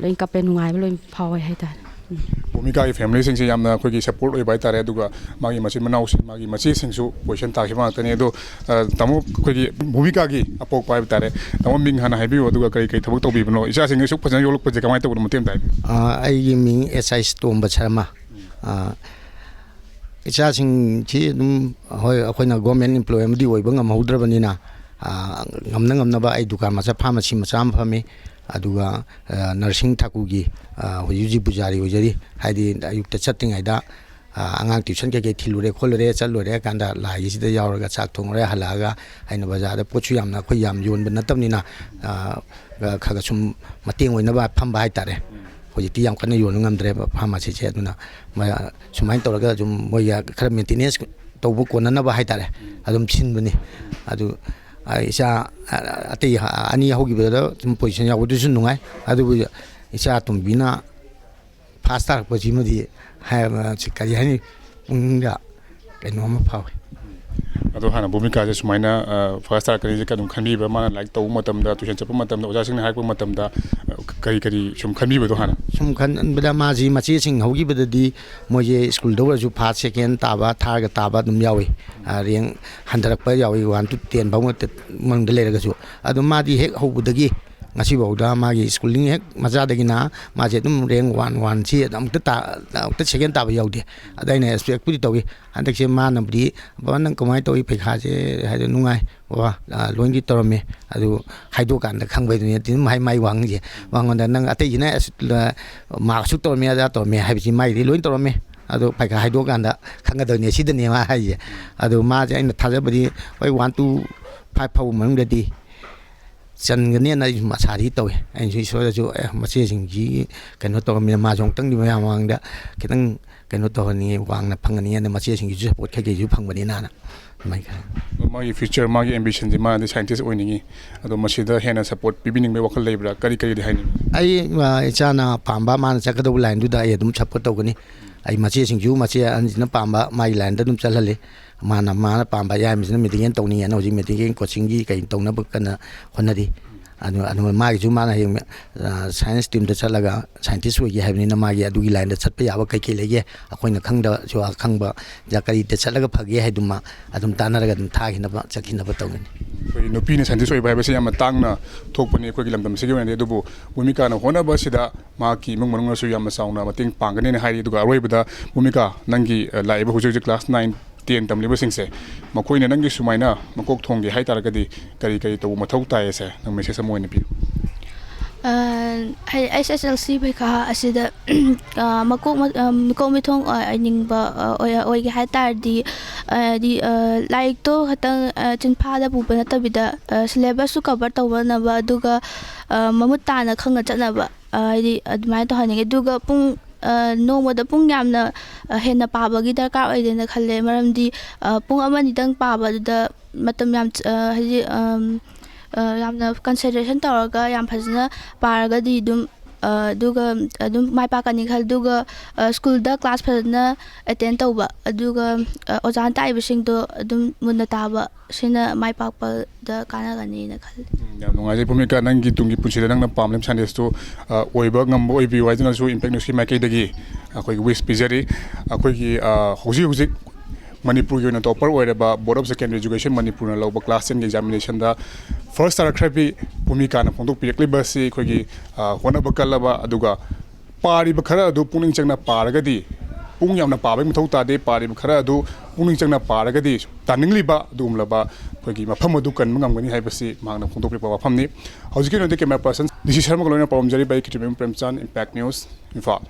ꯂꯣꯏ ꯀꯞꯄꯦ, ꯅꯨꯡꯉꯥꯏꯕ ꯂꯣꯏ ꯐꯥꯎꯋꯦ ꯍꯥꯏꯇꯥꯔꯦ꯫ ꯎꯝ꯫ ꯚꯨꯃꯤꯀꯥꯒꯤ ꯐꯦꯃꯤꯂꯤꯁꯤꯡꯁꯦ ꯌꯥꯝꯅ ꯑꯩꯈꯣꯏꯒꯤ ꯁꯄꯣꯔꯠ ꯑꯣꯏꯕ ꯍꯥꯏꯇꯥꯔꯦ꯫ ꯑꯗꯨꯒ ꯃꯥꯒꯤ ꯃꯆꯤꯟ ꯃꯅꯥꯎꯁꯤꯡ, ꯃꯥꯒꯤ ꯃꯆꯦꯁꯤꯡꯁꯨ ꯄꯣꯖꯤꯁꯟ ꯇꯥꯈꯤꯕ ꯉꯥꯛꯇꯅꯤ꯫ ꯑꯗꯣ ꯇꯥꯃꯣ, ꯑꯩꯈꯣꯏꯒꯤ ꯚꯨꯃꯤꯀꯥꯒꯤ ꯑꯄꯣꯛꯄ ꯍꯥꯏꯕ ꯇꯥꯔꯦ, ꯇꯥꯃꯣ ꯃꯤꯡ ꯍꯥꯟꯅ ꯍꯥꯏꯕꯤꯌꯨ, ꯑꯗꯨꯒ ꯀꯔꯤ ꯀꯔꯤ ꯊꯕꯛ ꯇꯧꯕꯤꯕꯅꯣ, ꯏꯆꯥꯁꯤꯡꯁꯦ ꯑꯁꯨꯛ ꯐꯖꯅ ꯌꯣꯛꯂꯛꯄꯁꯦ ꯀꯃꯥꯏꯅ ꯇꯧꯕꯅꯣ, ꯃꯇꯦꯡ ꯑꯝꯇ ꯍꯥꯏꯕꯤꯌꯨ꯫ ꯑꯩꯒꯤ ꯃꯤꯡ ꯑꯦꯁ ꯑꯥꯏ ꯇꯣꯝꯕ ꯁꯔꯃ꯫ ꯏꯆꯥꯁꯤꯡꯁꯤ ꯑꯗꯨꯝ, ꯍꯣꯏ, ꯑꯩꯈꯣꯏꯅ ꯒꯣꯔꯃꯦꯟ ꯏꯝꯄ꯭ꯂꯣꯏ ꯑꯃꯗꯤ ꯑꯣꯏꯕ ꯉꯝꯍꯧꯗ꯭ꯔꯕꯅꯤꯅ, ꯉꯝꯅ ꯉꯝꯅꯕ ꯑꯩ ꯗꯨꯀꯥꯟ ꯃꯆꯥ, ꯐꯥꯔꯃꯥꯁꯤ ꯃꯆꯥ ꯑꯃ ꯐꯝꯃꯤ꯫ ꯑꯗꯨꯒ ꯅꯔꯁꯤꯡ ꯊꯥꯀꯨꯒꯤ ꯍꯧꯖꯤꯛ ꯍꯧꯖꯤꯛ ꯄꯨꯖꯥꯔꯤ ꯑꯣꯏꯖꯔꯤ꯫ ꯍꯥꯏꯗꯤ ꯑꯌꯨꯛꯇ ꯆꯠꯇ꯭ꯔꯤꯉꯩꯗ ꯑꯉꯥꯡ ꯇ꯭ꯌꯨꯁꯟ ꯀꯩꯀꯩ ꯊꯤꯜꯂꯨꯔꯦ ꯈꯣꯠꯂꯨꯔꯦ, ꯆꯠꯂꯨꯔꯦ ꯀꯥꯟꯗ ꯂꯥꯏꯒꯤꯁꯤꯗ ꯌꯥꯎꯔꯒ ꯆꯥꯛ ꯊꯣꯡꯉꯨꯔꯦ, ꯍꯜꯂꯛꯑꯒ ꯑꯩꯅ ꯕꯖꯥꯔꯗ ꯄꯣꯠꯁꯨ ꯌꯥꯝꯅ ꯑꯩꯈꯣꯏ ꯌꯥꯝ ꯌꯣꯟꯕ ꯅꯠꯇꯕꯅꯤꯅ, ꯈꯔ ꯈꯔ ꯁꯨꯝ ꯃꯇꯦꯡ ꯑꯣꯏꯅꯕ ꯐꯝꯕ ꯍꯥꯏꯇꯥꯔꯦ꯫ ꯍꯧꯖꯤꯛꯇꯤ ꯌꯥꯝ ꯀꯟꯅ ꯌꯣꯟꯕ ꯉꯝꯗ꯭ꯔꯦꯕ ꯐꯥꯔꯃꯥꯁꯤꯁꯦ꯫ ꯑꯗꯨꯅ ꯁꯨꯃꯥꯏꯅ ꯇꯧꯔꯒ ꯑꯗꯨꯝ ꯃꯣꯏꯒꯤ ꯈꯔ ꯃꯦꯟꯇꯦꯅꯦꯟꯁ ꯇꯧꯕ ꯀꯣꯟꯅꯅꯕ ꯍꯥꯏꯇꯥꯔꯦ, ꯑꯗꯨꯝ ꯁꯤꯟꯕꯅꯤ꯫ ꯑꯗꯨ ꯑ, ꯏꯆꯥ, ꯑ, ꯑꯇꯩ ꯑꯅꯤ ꯍꯧꯈꯤꯕꯗ ꯁꯨꯝ ꯄꯣꯖꯤꯁꯟ ꯌꯥꯎꯕꯗꯨꯁꯨ ꯅꯨꯡꯉꯥꯏ꯫ ꯑꯗꯨꯕꯨ ꯏꯆꯥ ꯑꯇꯣꯝꯕꯤꯅ ꯐꯥꯔꯁ ꯇꯥꯔꯛꯄꯁꯤꯃꯗꯤ ꯍꯥꯏ-, ꯁꯤ ꯀꯔꯤ ꯍꯥꯏꯅꯤ, ꯄꯨꯛꯅꯤꯡꯗ ꯀꯩꯅꯣꯝꯃ ꯐꯥꯎꯏ꯫ ꯑꯗꯣ ꯍꯥꯟꯅ ꯚꯨꯃꯤꯀꯥꯁꯦ ꯁꯨꯃꯥꯏꯅ, ꯑ, ꯐꯥꯔꯁ ꯇꯥꯔꯛꯀꯅꯤꯁꯦ ꯀꯩꯅꯣꯝ ꯈꯟꯕꯤꯕ꯭ꯔꯥ? ꯃꯥꯅ ꯂꯥꯏꯔꯤꯛ ꯇꯧꯕ ꯃꯇꯝꯗ, ꯇ꯭ꯌꯨꯁꯟ ꯆꯠꯄ ꯃꯇꯝꯗ, ꯑꯣꯖꯥꯁꯤꯡꯅ ꯍꯥꯏꯔꯛꯄ ꯃꯇꯝꯗ, ꯑ, ꯀꯔꯤ ꯀꯔꯤ ꯁꯨꯝ ꯈꯟꯕꯤꯕꯗꯣ ꯍꯥꯟꯅ? ꯁꯨꯝ ꯈꯟꯕꯗ ꯃꯥꯁꯤ ꯃꯆꯦꯁꯤꯡ ꯍꯧꯈꯤꯕꯗꯗꯤ ꯃꯣꯏꯁꯦ ꯁ꯭ꯀꯨꯜꯗ ꯑꯣꯏꯔꯁꯨ ꯐꯥꯔꯁ, ꯁꯦꯀꯦꯟ ꯇꯥꯕ, ꯊꯥꯔꯒ ꯇꯥꯕ ꯑꯗꯨꯝ ꯌꯥꯎꯏ꯫ ꯑ, ꯔꯦꯡ ꯍꯟꯊꯔꯛꯄ ꯌꯥꯎꯏ, ꯋꯥꯟ ꯇꯨ ꯇꯦꯟ ꯐꯥꯎ ꯃꯅꯨꯡꯗ ꯂꯩꯔꯒꯁꯨ꯫ ꯑꯗꯣ ꯃꯥꯗꯤ ꯍꯦꯛ ꯍꯧꯕꯗꯒꯤ ꯉꯁꯤꯐꯥꯎꯗ ꯃꯥꯒꯤ ꯁ꯭ꯀꯨꯂꯤꯡ ꯍꯦꯛ ꯃꯆꯥꯗꯒꯤꯅ ꯃꯥꯁꯦ ꯑꯗꯨꯝ ꯔꯦꯡ ꯋꯥꯟ, ꯋꯥꯟꯁꯤ ꯑꯃꯨꯛꯇ ꯇꯥ-, ꯑꯃꯨꯛꯇ ꯁꯦꯀꯦꯟ ꯇꯥꯕ ꯌꯥꯎꯗꯦ꯫ ꯑꯗ ꯑꯩꯅ ꯑꯦꯛꯁꯄꯦꯛꯄꯨꯗꯤ ꯇꯧꯏ꯫ ꯍꯟꯗꯛꯁꯦ ꯃꯥꯅꯕꯨꯗꯤ, "ꯕꯕꯥ, ꯅꯪ ꯀꯃꯥꯏꯅ ꯇꯧꯏ ꯄꯩꯈꯥꯁꯦ?" ꯍꯥꯏꯗꯤ, "ꯅꯨꯡꯉꯥꯏ ꯕꯕꯥ, ꯑ, ꯂꯣꯏꯅꯗꯤ ꯇꯧꯔꯝꯃꯦ, ꯑꯗꯨ ꯍꯥꯏꯗꯣꯛꯑꯀꯥꯟꯗ ꯈꯪꯕꯩꯗꯨꯅꯤ", ꯑꯗꯨꯝ ꯍꯥꯏ ꯃꯥꯏ ꯋꯥꯍꯪꯁꯦ꯫ ꯃꯉꯣꯟꯗ ꯅꯪ ꯑꯇꯩꯁꯤꯅ ꯑꯁ, ꯃꯥꯔꯛ ꯑꯁꯨꯛ ꯇꯧꯔꯝꯃꯦ, ꯑꯗꯥ ꯇꯧꯔꯝꯃꯦ ꯍꯥꯏꯕꯁꯤ ꯃꯥꯒꯤꯗꯤ ꯂꯣꯏ ꯇꯧꯔꯝꯃꯦ, ꯑꯗꯣ ꯄꯩꯈꯥ ꯍꯥꯏꯗꯣꯛꯑꯀꯥꯟꯗ ꯈꯪꯒꯗꯕꯅꯦ, ꯁꯤꯗꯅꯦ ꯃꯥ ꯍꯥꯏꯁꯦ꯫ ꯑꯗꯣ ꯃꯥꯁꯦ ꯑꯩꯅ ꯊꯥꯖꯕꯗꯤ ꯍꯣꯏ ꯋꯥꯟ ꯇꯨ ꯐꯥꯏꯚ ꯐꯥꯎꯕ ꯃꯅꯨꯡꯗꯗꯤ ꯆꯟꯒꯅꯦꯅ ꯑꯩꯁꯨ ꯑꯁꯥꯗꯤ ꯇꯧꯏ꯫ ꯑꯩꯅꯁꯨ ꯏꯁꯣꯔꯗꯁꯨ, "ꯑꯦ, ꯃꯆꯦꯁꯤꯡꯁꯤ ꯀꯩꯅꯣ ꯇꯧꯔꯝꯃꯤꯅ ꯃꯥꯁꯨ ꯑꯃꯨꯛꯇꯪꯗꯤ ꯃꯌꯥꯝ ꯃꯃꯥꯡꯗ ꯈꯤꯇꯪ ꯀꯩꯅꯣ ꯇꯧꯍꯟꯅꯤꯡꯉꯤ, ꯋꯥꯡꯅ ꯐꯪꯍꯟꯅꯤꯡꯉꯦꯅ", ꯃꯆꯦꯁꯤꯡꯒꯤꯁꯨ ꯁꯞꯄꯣꯔꯠ ꯀꯩꯀꯩꯁꯨ ꯐꯪꯕꯅꯤꯅꯅ ꯑꯗꯨꯃꯥꯏꯅ ꯈꯜꯂꯤ꯫ ꯃꯥꯒꯤ ꯐ꯭ꯌꯨꯆꯔ, ꯃꯥꯒꯤ ꯑꯦꯝꯕꯤꯁꯟꯁꯤ ꯃꯥꯅꯗꯤ ꯁꯥꯏꯟꯇꯤꯁ ꯑꯣꯏꯅꯤꯡꯉꯤ, ꯑꯗꯣ ꯃꯁꯤꯗ ꯍꯦꯟꯅ ꯁꯞꯄꯣꯔꯠ ꯄꯤꯕꯤꯅꯤꯡꯕꯒꯤ ꯋꯥꯈꯜ ꯂꯩꯕ꯭ꯔꯥ? ꯀꯔꯤ ꯀꯔꯤꯗꯤ ꯍꯥꯏꯅꯤꯡꯉꯤ? ꯑꯩ, ꯑ, ꯏꯆꯥꯅ ꯄꯥꯝꯕ, ꯃꯥꯅ ꯆꯠꯀꯗꯧꯕ ꯂꯥꯏꯟꯗꯨꯗ ꯑꯩ ꯑꯗꯨꯝ ꯁꯞꯄꯣꯔꯠ ꯇꯧꯒꯅꯤ꯫ ꯑꯩ ꯃꯆꯦꯁꯤꯡꯁꯨ, ꯃꯆꯦ ꯑꯍꯟꯁꯤꯅ ꯄꯥꯝꯕ ꯃꯥꯒꯤ ꯂꯥꯏꯟꯗ ꯑꯗꯨꯝ ꯆꯠꯍꯜꯂꯤ꯫ ꯃꯥꯅ, ꯃꯥꯅ ꯄꯥꯝꯕ ꯑꯌꯥꯝꯕꯁꯤꯅ ꯃꯦꯗꯤꯀꯦꯜ ꯇꯧꯅꯤꯡꯉꯦꯅ ꯍꯧꯖꯤꯛ ꯃꯦꯗꯤꯀꯦꯜ ꯀꯣꯆꯤꯡꯒꯤ ꯀꯩ ꯇꯧꯅꯕ ꯀꯟꯅ ꯍꯣꯠꯅꯔꯤ꯫ ꯑꯗꯨ, ꯑꯗꯨ ꯃꯥꯒꯤꯁꯨ ꯃꯥꯅ ꯍꯌꯦꯡ, ꯑ, ꯁꯥꯏꯟꯁ ꯁ꯭ꯇ꯭ꯔꯤꯝꯗ ꯆꯠꯂꯒ ꯁꯥꯏꯟꯇꯤꯁ ꯑꯣꯏꯒꯦ ꯍꯥꯏꯕꯅꯤꯅ ꯃꯥꯒꯤ ꯑꯗꯨꯒꯤ ꯂꯥꯏꯟꯗ ꯆꯠꯄ ꯌꯥꯕ ꯀꯩꯀꯩ ꯂꯩꯒꯦ, ꯑꯩꯈꯣꯏꯅ ꯈꯪꯗꯕꯁꯨ ꯑꯈꯪꯕ ꯖ-, ꯀꯔꯤꯗ ꯆꯠꯂꯒ ꯐꯒꯦ ꯍꯥꯏꯗꯨꯃ ꯑꯗꯨꯝ ꯇꯥꯟꯅꯔꯒ ꯑꯗꯨꯝ ꯊꯥꯈꯤꯅꯕ, ꯆꯠꯈꯤꯅꯕ ꯇꯧꯒꯅꯤ꯫ ꯑꯩꯈꯣꯏ ꯅꯨꯄꯤꯅ ꯁꯥꯏꯟꯇꯤꯁ ꯑꯣꯏꯕ ꯍꯥꯏꯕꯁꯤ ꯌꯥꯝꯅ ꯇꯥꯡꯅ ꯊꯣꯛꯄꯅꯤ ꯑꯩꯈꯣꯏꯒꯤ ꯂꯝꯗꯝꯁꯤꯒꯤ ꯑꯣꯏꯅꯗꯤ꯫ ꯑꯗꯨꯕꯨ ꯚꯨꯃꯤꯀꯥꯅ ꯍꯣꯠꯅꯕꯁꯤꯗ ꯃꯍꯥꯛꯀꯤ ꯏꯃꯨꯡ ꯃꯅꯨꯡꯅꯁꯨ ꯌꯥꯝꯅ ꯆꯥꯎꯅ ꯃꯇꯦꯡ ꯄꯥꯡꯒꯅꯤꯅ ꯍꯥꯏꯔꯤ꯫ ꯑꯗꯨꯒ ꯑꯔꯣꯏꯕꯗ ꯚꯨꯃꯤꯀꯥ, ꯅꯪꯒꯤ, ꯑ, ꯂꯥꯛꯏꯕ ꯍꯧꯖꯤꯛ ꯍꯧꯖꯤꯛ ꯀ꯭ꯂꯥꯁ ꯅꯥꯏꯟ, ꯇꯦꯟ ꯇꯝꯂꯤꯕꯁꯤꯡꯁꯦ, ꯃꯈꯣꯏꯅ ꯅꯪꯒꯤ ꯁꯨꯃꯥꯏꯅ ꯃꯀꯣꯛ ꯊꯣꯡꯒꯦ ꯍꯥꯏ ꯇꯥꯔꯒꯗꯤ ꯀꯔꯤ ꯀꯔꯤ ꯇꯧꯕ ꯃꯊꯧ ꯇꯥꯏ ꯑꯁꯦ ꯅꯪ ꯃꯦꯁꯦꯖ ꯑꯃ ꯑꯣꯏꯅ ꯄꯤꯌꯨ꯫ ꯑ, ꯑꯩ ꯑꯦꯁ ꯑꯦꯁ ꯑꯦꯜ ꯁꯤ ꯄꯩꯈꯥ ꯑꯁꯤꯗ, ꯑ, ꯃꯀꯣꯛ ꯃ-, ꯑ, ꯃꯀꯣꯛ ꯃꯤꯊꯣꯡ ꯑꯣꯏ-, ꯑꯣꯏꯅꯤꯡꯕ, ꯑ, ꯑꯣꯏ-, ꯑꯣꯏꯒꯦ ꯍꯥꯏ ꯇꯥꯔꯗꯤ, ꯑ, ꯍꯥꯏꯗꯤ, ꯑ, ꯂꯥꯏꯔꯤꯛꯇꯣ ꯈꯛꯇꯪ, ꯑ, ꯆꯤꯟꯐꯥꯗ ꯄꯨꯕ ꯅꯠꯇꯕꯤꯗ, ꯑ, ꯁꯤꯂꯦꯕꯁꯁꯨ ꯀꯚꯔ ꯇꯧꯕ ꯉꯝꯅꯕ, ꯑꯗꯨꯒ, ꯑ, ꯃꯃꯨꯠ ꯇꯥꯅ ꯈꯪꯅ ꯆꯠꯅꯕ, ꯑ, ꯍꯥꯏꯗꯤ ꯑꯗꯨꯃꯥꯏꯅ ꯇꯧꯍꯟꯅꯤꯡꯉꯤ꯫ ꯑꯗꯨꯒ ꯄꯨꯡ, ꯑ, ꯅꯣꯡꯃꯗ ꯄꯨꯡ ꯌꯥꯝꯅ, ꯑ, ꯍꯦꯟꯅ ꯄꯥꯕꯒꯤ ꯗꯔꯀꯥꯔ ꯑꯣꯏꯗꯦꯅ ꯈꯜꯂꯦ꯫ ꯃꯔꯝꯗꯤ, ꯑ, ꯄꯨꯡ ꯑꯃ ꯑꯅꯤꯗꯪ ꯄꯥꯕꯗꯨꯗ ꯃꯇꯝ ꯌꯥꯝ ꯆ-, ꯑ, ꯍꯥꯏꯗꯤ, ꯑꯝ, ꯑ, ꯌꯥꯝꯅ concentration ꯇꯧꯔꯒ ꯌꯥꯝ ꯐꯖꯅ ꯄꯥꯔꯒꯗꯤ ꯑꯗꯨꯝ, ꯑ, ꯑꯗꯨꯒ ꯑꯗꯨꯝ ꯃꯥꯏ ꯄꯥꯛꯀꯅꯤ ꯈꯜꯂꯦ꯫ ꯑꯗꯨꯒ, ꯑ, ꯁ꯭ꯀꯨꯜꯗ ꯀ꯭ꯂꯥꯁ ꯐꯖꯅ ꯑꯦꯇꯦꯟ ꯇꯧꯕ, ꯑꯗꯨꯒ, ꯑ, ꯑꯣꯖꯥꯅ ꯇꯥꯛꯏꯕꯁꯤꯡꯗꯣ ꯑꯗꯨꯝ ꯃꯨꯟꯅ ꯇꯥꯕ, ꯁꯤꯅ ꯃꯥꯏ ꯄꯥꯛꯄꯗ ꯀꯥꯟꯅꯒꯅꯤꯅ ꯈꯜꯂꯤ꯫ ꯎꯝ, ꯌꯥꯝ ꯅꯨꯡꯉꯥꯏꯖꯩ ꯚꯨꯃꯤꯀꯥ, ꯅꯪꯒꯤ ꯇꯨꯡꯒꯤ ꯄꯨꯟꯁꯤꯗ ꯅꯪꯅ ꯄꯥꯝꯂꯤꯕ ꯁꯥꯏꯟꯇꯤꯁꯇꯨ, ꯑ, ꯑꯣꯏꯕ ꯉꯝꯕ ꯑꯣꯏꯕꯤꯌꯨ ꯍꯥꯏꯗꯨꯅꯁꯨ ꯏꯝꯄꯦꯛ ꯅ꯭ꯌꯨꯁꯀꯤ ꯃꯥꯏꯀꯩꯗꯒꯤ ꯑꯩꯈꯣꯏꯒꯤ ꯋꯤꯁ ꯄꯤꯖꯔꯤ꯫ ꯑꯩꯈꯣꯏꯒꯤ, ꯑ, ꯍꯧꯖꯤꯛ ꯍꯧꯖꯤꯛ ꯃꯅꯤꯄꯨꯔꯒꯤ ꯑꯣꯏꯅ ꯇꯣꯄꯔ ꯑꯣꯏꯔꯕ Board of Secondary Education ꯃꯅꯤꯄꯨꯔꯅ ꯂꯧꯕ ꯀ꯭ꯂꯥꯁ ꯇꯦꯟꯒꯤ ꯑꯦꯛꯖꯥꯃꯤꯅꯦꯁꯟꯗ ꯐꯥꯔꯁ ꯇꯥꯔꯛꯈ꯭ꯔꯕꯤ ꯚꯨꯃꯤꯀꯥꯅ ꯐꯣꯡꯗꯣꯛꯄꯤꯔꯛꯂꯤꯕ ꯑꯁꯤ ꯑꯩꯈꯣꯏꯒꯤ, ꯑ, ꯍꯣꯠꯅꯕ ꯀꯜꯂꯕ, ꯑꯗꯨꯒ ꯄꯥꯔꯤꯕ ꯈꯔ ꯑꯗꯨ ꯄꯨꯛꯅꯤꯡ ꯆꯪꯅ ꯄꯥꯔꯒꯗꯤ, ꯄꯨꯡ ꯌꯥꯝꯅ ꯄꯥꯕꯒꯤ ꯃꯊꯧ ꯇꯥꯗꯦ, ꯄꯥꯔꯤꯕ ꯈꯔ ꯑꯗꯨ ꯄꯨꯛꯅꯤꯡ ꯆꯪꯅ ꯄꯥꯔꯒꯗꯤ ꯇꯥꯅꯤꯡꯂꯤꯕ ꯑꯗꯨꯒꯨꯝꯂꯕ ꯑꯩꯈꯣꯏꯒꯤ ꯃꯐꯝ ꯑꯗꯨ ꯀꯟꯕ ꯉꯝꯒꯅꯤ ꯍꯥꯏꯕꯁꯤ ꯃꯍꯥꯛꯅ ꯐꯣꯡꯗꯣꯛꯄꯤꯔꯛꯄ ꯋꯥꯐꯝꯅꯤ꯫ ꯍꯧꯖꯤꯛꯀꯤ ꯑꯣꯏꯅꯗꯤ ꯀꯦꯃꯦꯔꯥ ꯄꯔꯁꯟ ꯗꯤ ꯁꯤ ꯁꯔꯃꯒ ꯂꯣꯏꯅꯅ ꯄꯥꯎꯔꯝꯖꯔꯤꯕ ꯑꯩ ꯈꯦꯇ꯭ꯔꯤꯃꯌꯨꯝ ꯄ꯭ꯔꯦꯝꯆꯥꯟ, ꯏꯝꯄꯦꯛ ꯅ꯭ꯌꯨꯁ, ꯏꯝꯐꯥꯜ꯫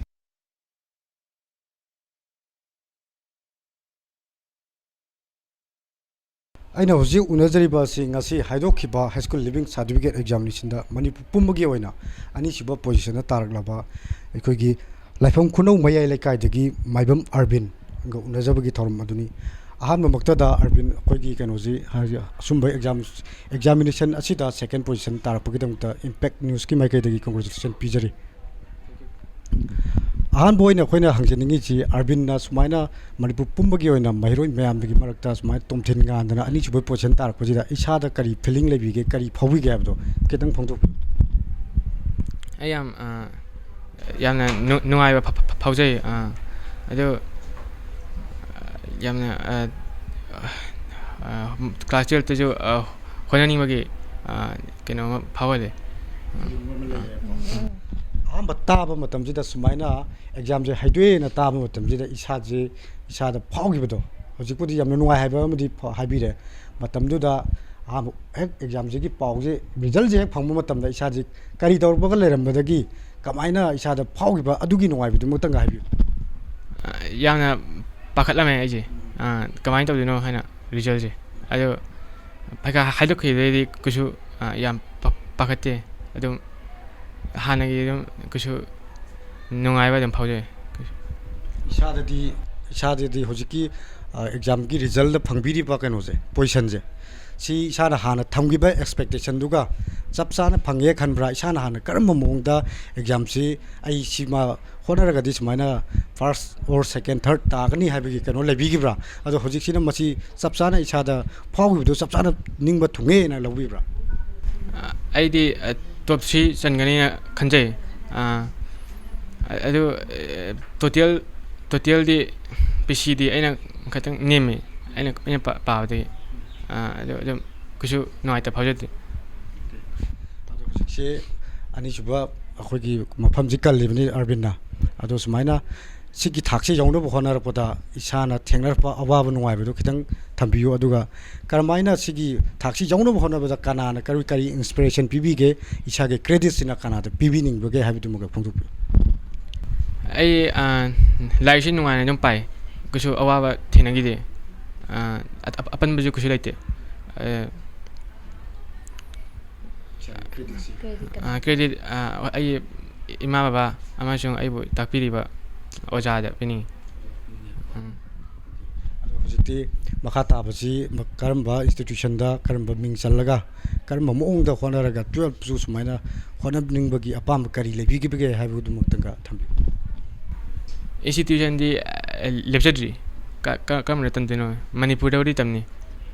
ꯑꯩꯅ ꯍꯧꯖꯤꯛ ꯎꯅꯖꯔꯤꯕ ꯑꯁꯤ ꯉꯁꯤ ꯍꯥꯏꯗꯣꯛꯈꯤꯕ High School Leaving Certificate Examinationꯗ Manipur ꯄꯨꯝꯕꯒꯤ ꯑꯣꯏꯅ ꯑꯅꯤꯁꯨꯕ ꯄꯣꯖꯤꯁꯟꯗ ꯇꯥꯔꯛꯂꯕ ꯑꯩꯈꯣꯏꯒꯤ ꯂꯥꯏꯐꯝ ꯈꯨꯅꯧ ꯃꯌꯥꯏ ꯂꯩꯀꯥꯏꯗꯒꯤ ꯃꯥꯏꯕꯝ ꯑꯔꯕꯤꯟꯒ ꯎꯅꯖꯕꯒꯤ ꯊꯧꯔꯝ ꯑꯗꯨꯅꯤ꯫ ꯑꯍꯥꯟꯕꯃꯛꯇꯗ ꯑꯔꯕꯤꯟ, ꯑꯩꯈꯣꯏꯒꯤ ꯀꯩꯅꯣꯁꯤ, ꯍꯥꯏꯗꯤ ꯑꯁꯨꯝꯕ ꯑꯦꯛꯖꯥꯝ, ꯑꯦꯛꯖꯥꯃꯤꯅꯦꯁꯟ ꯑꯁꯤꯗ ꯁꯦꯀꯦꯟ ꯄꯣꯖꯤꯁꯟ ꯇꯥꯔꯛꯄꯒꯤꯗꯃꯛꯇ ꯏꯝꯄꯦꯛ ꯅ꯭ꯌꯨꯁꯀꯤ ꯃꯥꯏꯀꯩꯗꯒꯤ ꯀꯣꯡꯒ꯭ꯔꯦꯆꯨꯂꯦꯁꯟ ꯄꯤꯖꯔꯤ꯫ ꯑꯍꯥꯟꯕ ꯑꯣꯏꯅ ꯑꯩꯈꯣꯏꯅ ꯍꯪꯖꯅꯤꯡꯉꯤꯁꯤ, ꯑꯔꯕꯤꯟꯅ ꯁꯨꯃꯥꯏꯅ ꯃꯅꯤꯄꯨꯔ ꯄꯨꯝꯕꯒꯤ ꯑꯣꯏꯅ ꯃꯍꯩꯔꯣꯏ ꯃꯌꯥꯝꯗꯒꯤ ꯃꯔꯛꯇ ꯁꯨꯃꯥꯏꯅ ꯇꯣꯝꯊꯤꯟ ꯉꯥꯟꯗꯅ ꯑꯅꯤꯁꯨꯕ ꯄꯣꯖꯤꯁꯟ ꯇꯥꯔꯛꯄꯁꯤꯗ ꯏꯁꯥꯗ ꯀꯔꯤ ꯐꯤꯂꯤꯡ ꯂꯩꯕꯤꯒꯦ, ꯀꯔꯤ ꯐꯥꯎꯕꯤꯒꯦ ꯍꯥꯏꯕꯗꯣ ꯈꯤꯇꯪ ꯐꯣꯡꯗꯣꯛꯄꯤꯌꯨ꯫ ꯑꯩ ꯌꯥꯝ, ꯑ, ꯌꯥꯝꯅ ꯅꯨ-, ꯅꯨꯡꯉꯥꯏꯕ ꯐ-, ꯐ-, ꯐꯥꯎꯖꯩ꯫ ꯑ, ꯑꯗꯨ, ꯑ, ꯌꯥꯝꯅ, ꯑ, ꯑ, ꯀ꯭ꯂꯥꯁ ꯇꯨꯌꯦꯜꯞꯇꯁꯨ, ꯑ, ꯍꯣꯠꯅꯅꯤꯡꯕꯒꯤ, ꯑ, ꯀꯩꯅꯣꯝꯃ ꯐꯥꯎꯍꯜꯂꯦ꯫ ꯑꯍꯥꯟꯕ ꯇꯥꯕ ꯃꯇꯝꯁꯤꯗ ꯁꯨꯃꯥꯏꯅ ꯑꯦꯛꯖꯥꯝꯁꯦ ꯍꯥꯏꯗꯣꯛꯑꯦꯅ ꯇꯥꯕ ꯃꯇꯝꯁꯤꯗ ꯏꯁꯥꯁꯦ, ꯏꯁꯥꯗ ꯐꯥꯎꯈꯤꯕꯗꯣ, ꯍꯧꯖꯤꯛꯄꯨꯗꯤ ꯌꯥꯝꯅ ꯅꯨꯡꯉꯥꯏ ꯍꯥꯏꯕ ꯑꯃꯗꯤ ꯐ-, ꯍꯥꯏꯕꯤꯔꯦ꯫ ꯃꯇꯝꯗꯨꯗ ꯑꯍꯥꯟꯕ ꯍꯦꯛ ꯑꯦꯛꯖꯥꯝꯁꯤꯒꯤ ꯄꯥꯎꯁꯦ, ꯔꯤꯖꯜꯁꯦ ꯍꯦꯛ ꯐꯪꯕ ꯃꯇꯝꯗ ꯏꯁꯥꯁꯦ ꯀꯔꯤ ꯇꯧꯔꯛꯄꯒ ꯂꯩꯔꯝꯕꯗꯒꯤ ꯀꯃꯥꯏꯅ ꯏꯁꯥꯗ ꯐꯥꯎꯈꯤꯕ ꯑꯗꯨꯒꯤ ꯅꯨꯡꯉꯥꯏꯕꯗꯨꯃꯛꯇꯪꯒ ꯍꯥꯏꯕꯤꯌꯨ꯫ ꯑ, ꯌꯥꯝꯅ ꯄꯥꯈꯠꯂꯝꯃꯦ ꯑꯩꯁꯦ꯫ ꯑ, ꯀꯃꯥꯏꯅ ꯇꯧꯗꯣꯏꯅꯣ ꯍꯥꯏꯅ ꯔꯤꯖꯜꯁꯦ꯫ ꯑꯗꯣ ꯄꯩꯈꯥ ꯍꯥꯏꯗꯣꯛꯈꯤꯕꯗꯩꯗꯤ ꯀꯩꯁꯨ, ꯑ, ꯌꯥꯝ ꯄꯥ-, ꯄꯥꯈꯠꯇꯦ꯫ ꯑꯗꯨꯝ ꯍꯥꯟꯅꯒꯤ ꯑꯗꯨꯝ ꯀꯩꯁꯨ ꯅꯨꯡꯉꯥꯏꯕ ꯑꯗꯨꯝ ꯐꯥꯎꯖꯩ꯫ ꯏꯁꯥꯗꯗꯤ, ꯏꯁꯥꯗꯗꯤ ꯍꯧꯖꯤꯛꯀꯤ, ꯑ, ꯑꯦꯛꯖꯥꯝꯒꯤ ꯔꯤꯖꯜꯗ ꯐꯪꯕꯤꯔꯤꯕ ꯀꯩꯅꯣꯁꯦ, ꯄꯣꯖꯤꯁꯟꯁꯦ, ꯁꯤ ꯏꯁꯥꯅ ꯍꯥꯟꯅ ꯊꯝꯈꯤꯕ ꯑꯦꯛꯁꯄꯦꯛꯇꯦꯁꯟꯗꯨꯒ ꯆꯞ ꯆꯥꯅ ꯐꯪꯉꯦ ꯈꯟꯕ꯭ꯔꯥ? ꯏꯁꯥꯅ ꯍꯥꯟꯅ ꯀꯔꯝꯕ ꯃꯑꯣꯡꯗ ꯑꯦꯛꯖꯥꯝꯁꯤ ꯑꯩ ꯁꯤꯃ ꯍꯣꯠꯅꯔꯒꯗꯤ ꯁꯨꯃꯥꯏꯅ first or second, third ꯇꯥꯒꯅꯤ ꯍꯥꯏꯕꯒꯤ ꯀꯩꯅꯣ ꯂꯩꯕꯤꯈꯤꯕ꯭ꯔꯥ? ꯑꯗꯣ ꯍꯧꯖꯤꯛꯁꯤꯅ ꯃꯁꯤ ꯆꯞ ꯆꯥꯅ ꯏꯁꯥꯗ ꯐꯥꯎꯈꯤꯕꯗꯨ ꯆꯞ ꯆꯥꯅ ꯅꯤꯡꯕ ꯊꯨꯡꯉꯦꯅ ꯂꯧꯕꯤꯕ꯭ꯔꯥ? ꯑ, ꯑꯩꯗꯤ, ꯑ, ꯇꯣꯞ ꯊ꯭ꯔꯤ ꯆꯟꯒꯅꯤꯅ ꯈꯟꯖꯩ꯫ ꯑ, ꯑ-, ꯑꯗꯨ, ꯑ, ꯇꯣꯇꯦꯜ, ꯇꯣꯇꯦꯜꯗꯤ ꯄꯤ ꯁꯤꯗꯤ ꯑꯩꯅ ꯈꯤꯇꯪ ꯅꯦꯝꯃꯤ, ꯑꯩꯅ, ꯑꯩꯅ ꯄꯥ-, ꯄꯥꯕꯗꯒꯤ꯫ ꯑ, ꯑꯗꯨ ꯑꯗꯨꯝ ꯀꯩꯁꯨ ꯅꯨꯡꯉꯥꯏꯇꯕ ꯐꯥꯎꯖꯗꯦ꯫ ꯑꯗꯣ ꯍꯧꯖꯤꯛꯁꯦ ꯑꯅꯤꯁꯨꯕ ꯑꯩꯈꯣꯏꯒꯤ ꯃꯐꯝꯁꯤ ꯀꯜꯂꯤꯕꯅꯤ ꯑꯔꯕꯤꯟꯅ꯫ ꯑꯗꯣ ꯁꯨꯃꯥꯏꯅ ꯁꯤꯒꯤ ꯊꯥꯛꯁꯤ ꯌꯧꯅꯕ ꯍꯣꯠꯅꯔꯛꯄꯗ ꯏꯁꯥꯅ ꯊꯦꯡꯅꯔꯛꯄ ꯑꯋꯥꯕ ꯅꯨꯡꯉꯥꯏꯕꯗꯨ ꯈꯤꯇꯪ ꯊꯝꯕꯤꯌꯨ, ꯑꯗꯨꯒ ꯀꯔꯝꯍꯥꯏꯅ ꯁꯤꯒꯤ ꯊꯥꯛꯁꯤ ꯌꯧꯅꯕ ꯍꯣꯠꯅꯕꯗ ꯀꯅꯥꯅ ꯀꯔꯤ, ꯀꯔꯤ ꯏꯟꯁꯄꯤꯔꯦꯁꯟ ꯄꯤꯕꯤꯒꯦ, ꯏꯁꯥꯒꯤ ꯀ꯭ꯔꯦꯗꯤꯠꯁꯤꯅ ꯀꯅꯥꯗ ꯄꯤꯕꯤꯅꯤꯡꯕꯒꯦ ꯍꯥꯏꯕꯗꯨꯃꯒ ꯐꯣꯡꯗꯣꯛꯄꯤꯌꯨ꯫ ꯑꯩ, ꯑ, ꯂꯥꯏꯔꯤꯛꯁꯤ ꯅꯨꯡꯉꯥꯏꯅ ꯑꯗꯨꯝ ꯄꯥꯏ, ꯀꯩꯁꯨ ꯑꯋꯥꯕ ꯊꯦꯡꯅꯈꯤꯗꯦ꯫ ꯑ, ꯑ-, ꯑꯄꯟꯕꯁꯨ ꯀꯩꯁꯨ ꯂꯩꯇꯦ꯫ ꯑ, ꯀ꯭ꯔꯦꯗꯤꯠꯁꯤ꯫ ꯀ꯭ꯔꯦꯗꯤꯠ ꯀꯅꯥ? ꯑ, ꯀ꯭ꯔꯦꯗꯤꯠ, ꯑ, ꯑꯩꯒꯤ ꯏꯃꯥ ꯕꯕꯥ ꯑꯃꯁꯨꯡ ꯑꯩꯕꯨ ꯇꯥꯛꯄꯤꯔꯤꯕ ꯑꯣꯖꯥꯗ ꯄꯤꯅꯤꯡꯉꯤ꯫ ꯎꯝ꯫ ꯑꯗꯣ ꯍꯧꯖꯤꯛꯇꯤ ꯃꯈꯥ ꯇꯥꯕꯁꯤ ꯃ-, ꯀꯔꯝꯕ ꯏꯟꯁꯇꯤꯇ꯭ꯌꯨꯁꯟꯗ, ꯀꯔꯝꯕ ꯃꯤꯡ ꯆꯜꯂꯒ, ꯀꯔꯝꯕ ꯃꯑꯣꯡꯗ ꯍꯣꯠꯅꯔꯒ ꯇꯨꯌꯦꯜꯞꯁꯨ ꯁꯨꯃꯥꯏꯅ ꯍꯣꯠꯅꯅꯤꯡꯕꯒꯤ ꯑꯄꯥꯝꯕ ꯀꯔꯤ ꯂꯩꯕꯤꯈꯤꯕꯒꯦ ꯍꯥꯏꯕꯗꯨꯃꯛꯇꯪꯒ ꯊꯝꯕꯤꯌꯨ꯫ ꯏꯟꯁꯇꯤꯇ꯭ꯌꯨꯁꯟꯗꯤ, ꯑ, ꯂꯦꯞꯆꯗ꯭ꯔꯤ꯫ ꯀ-, ꯀ-, ꯀꯔꯝꯕꯗ ꯇꯝꯗꯣꯏꯅꯣ? ꯃꯅꯤꯄꯨꯔꯗꯕꯨꯗꯤ ꯇꯝꯅꯤ꯫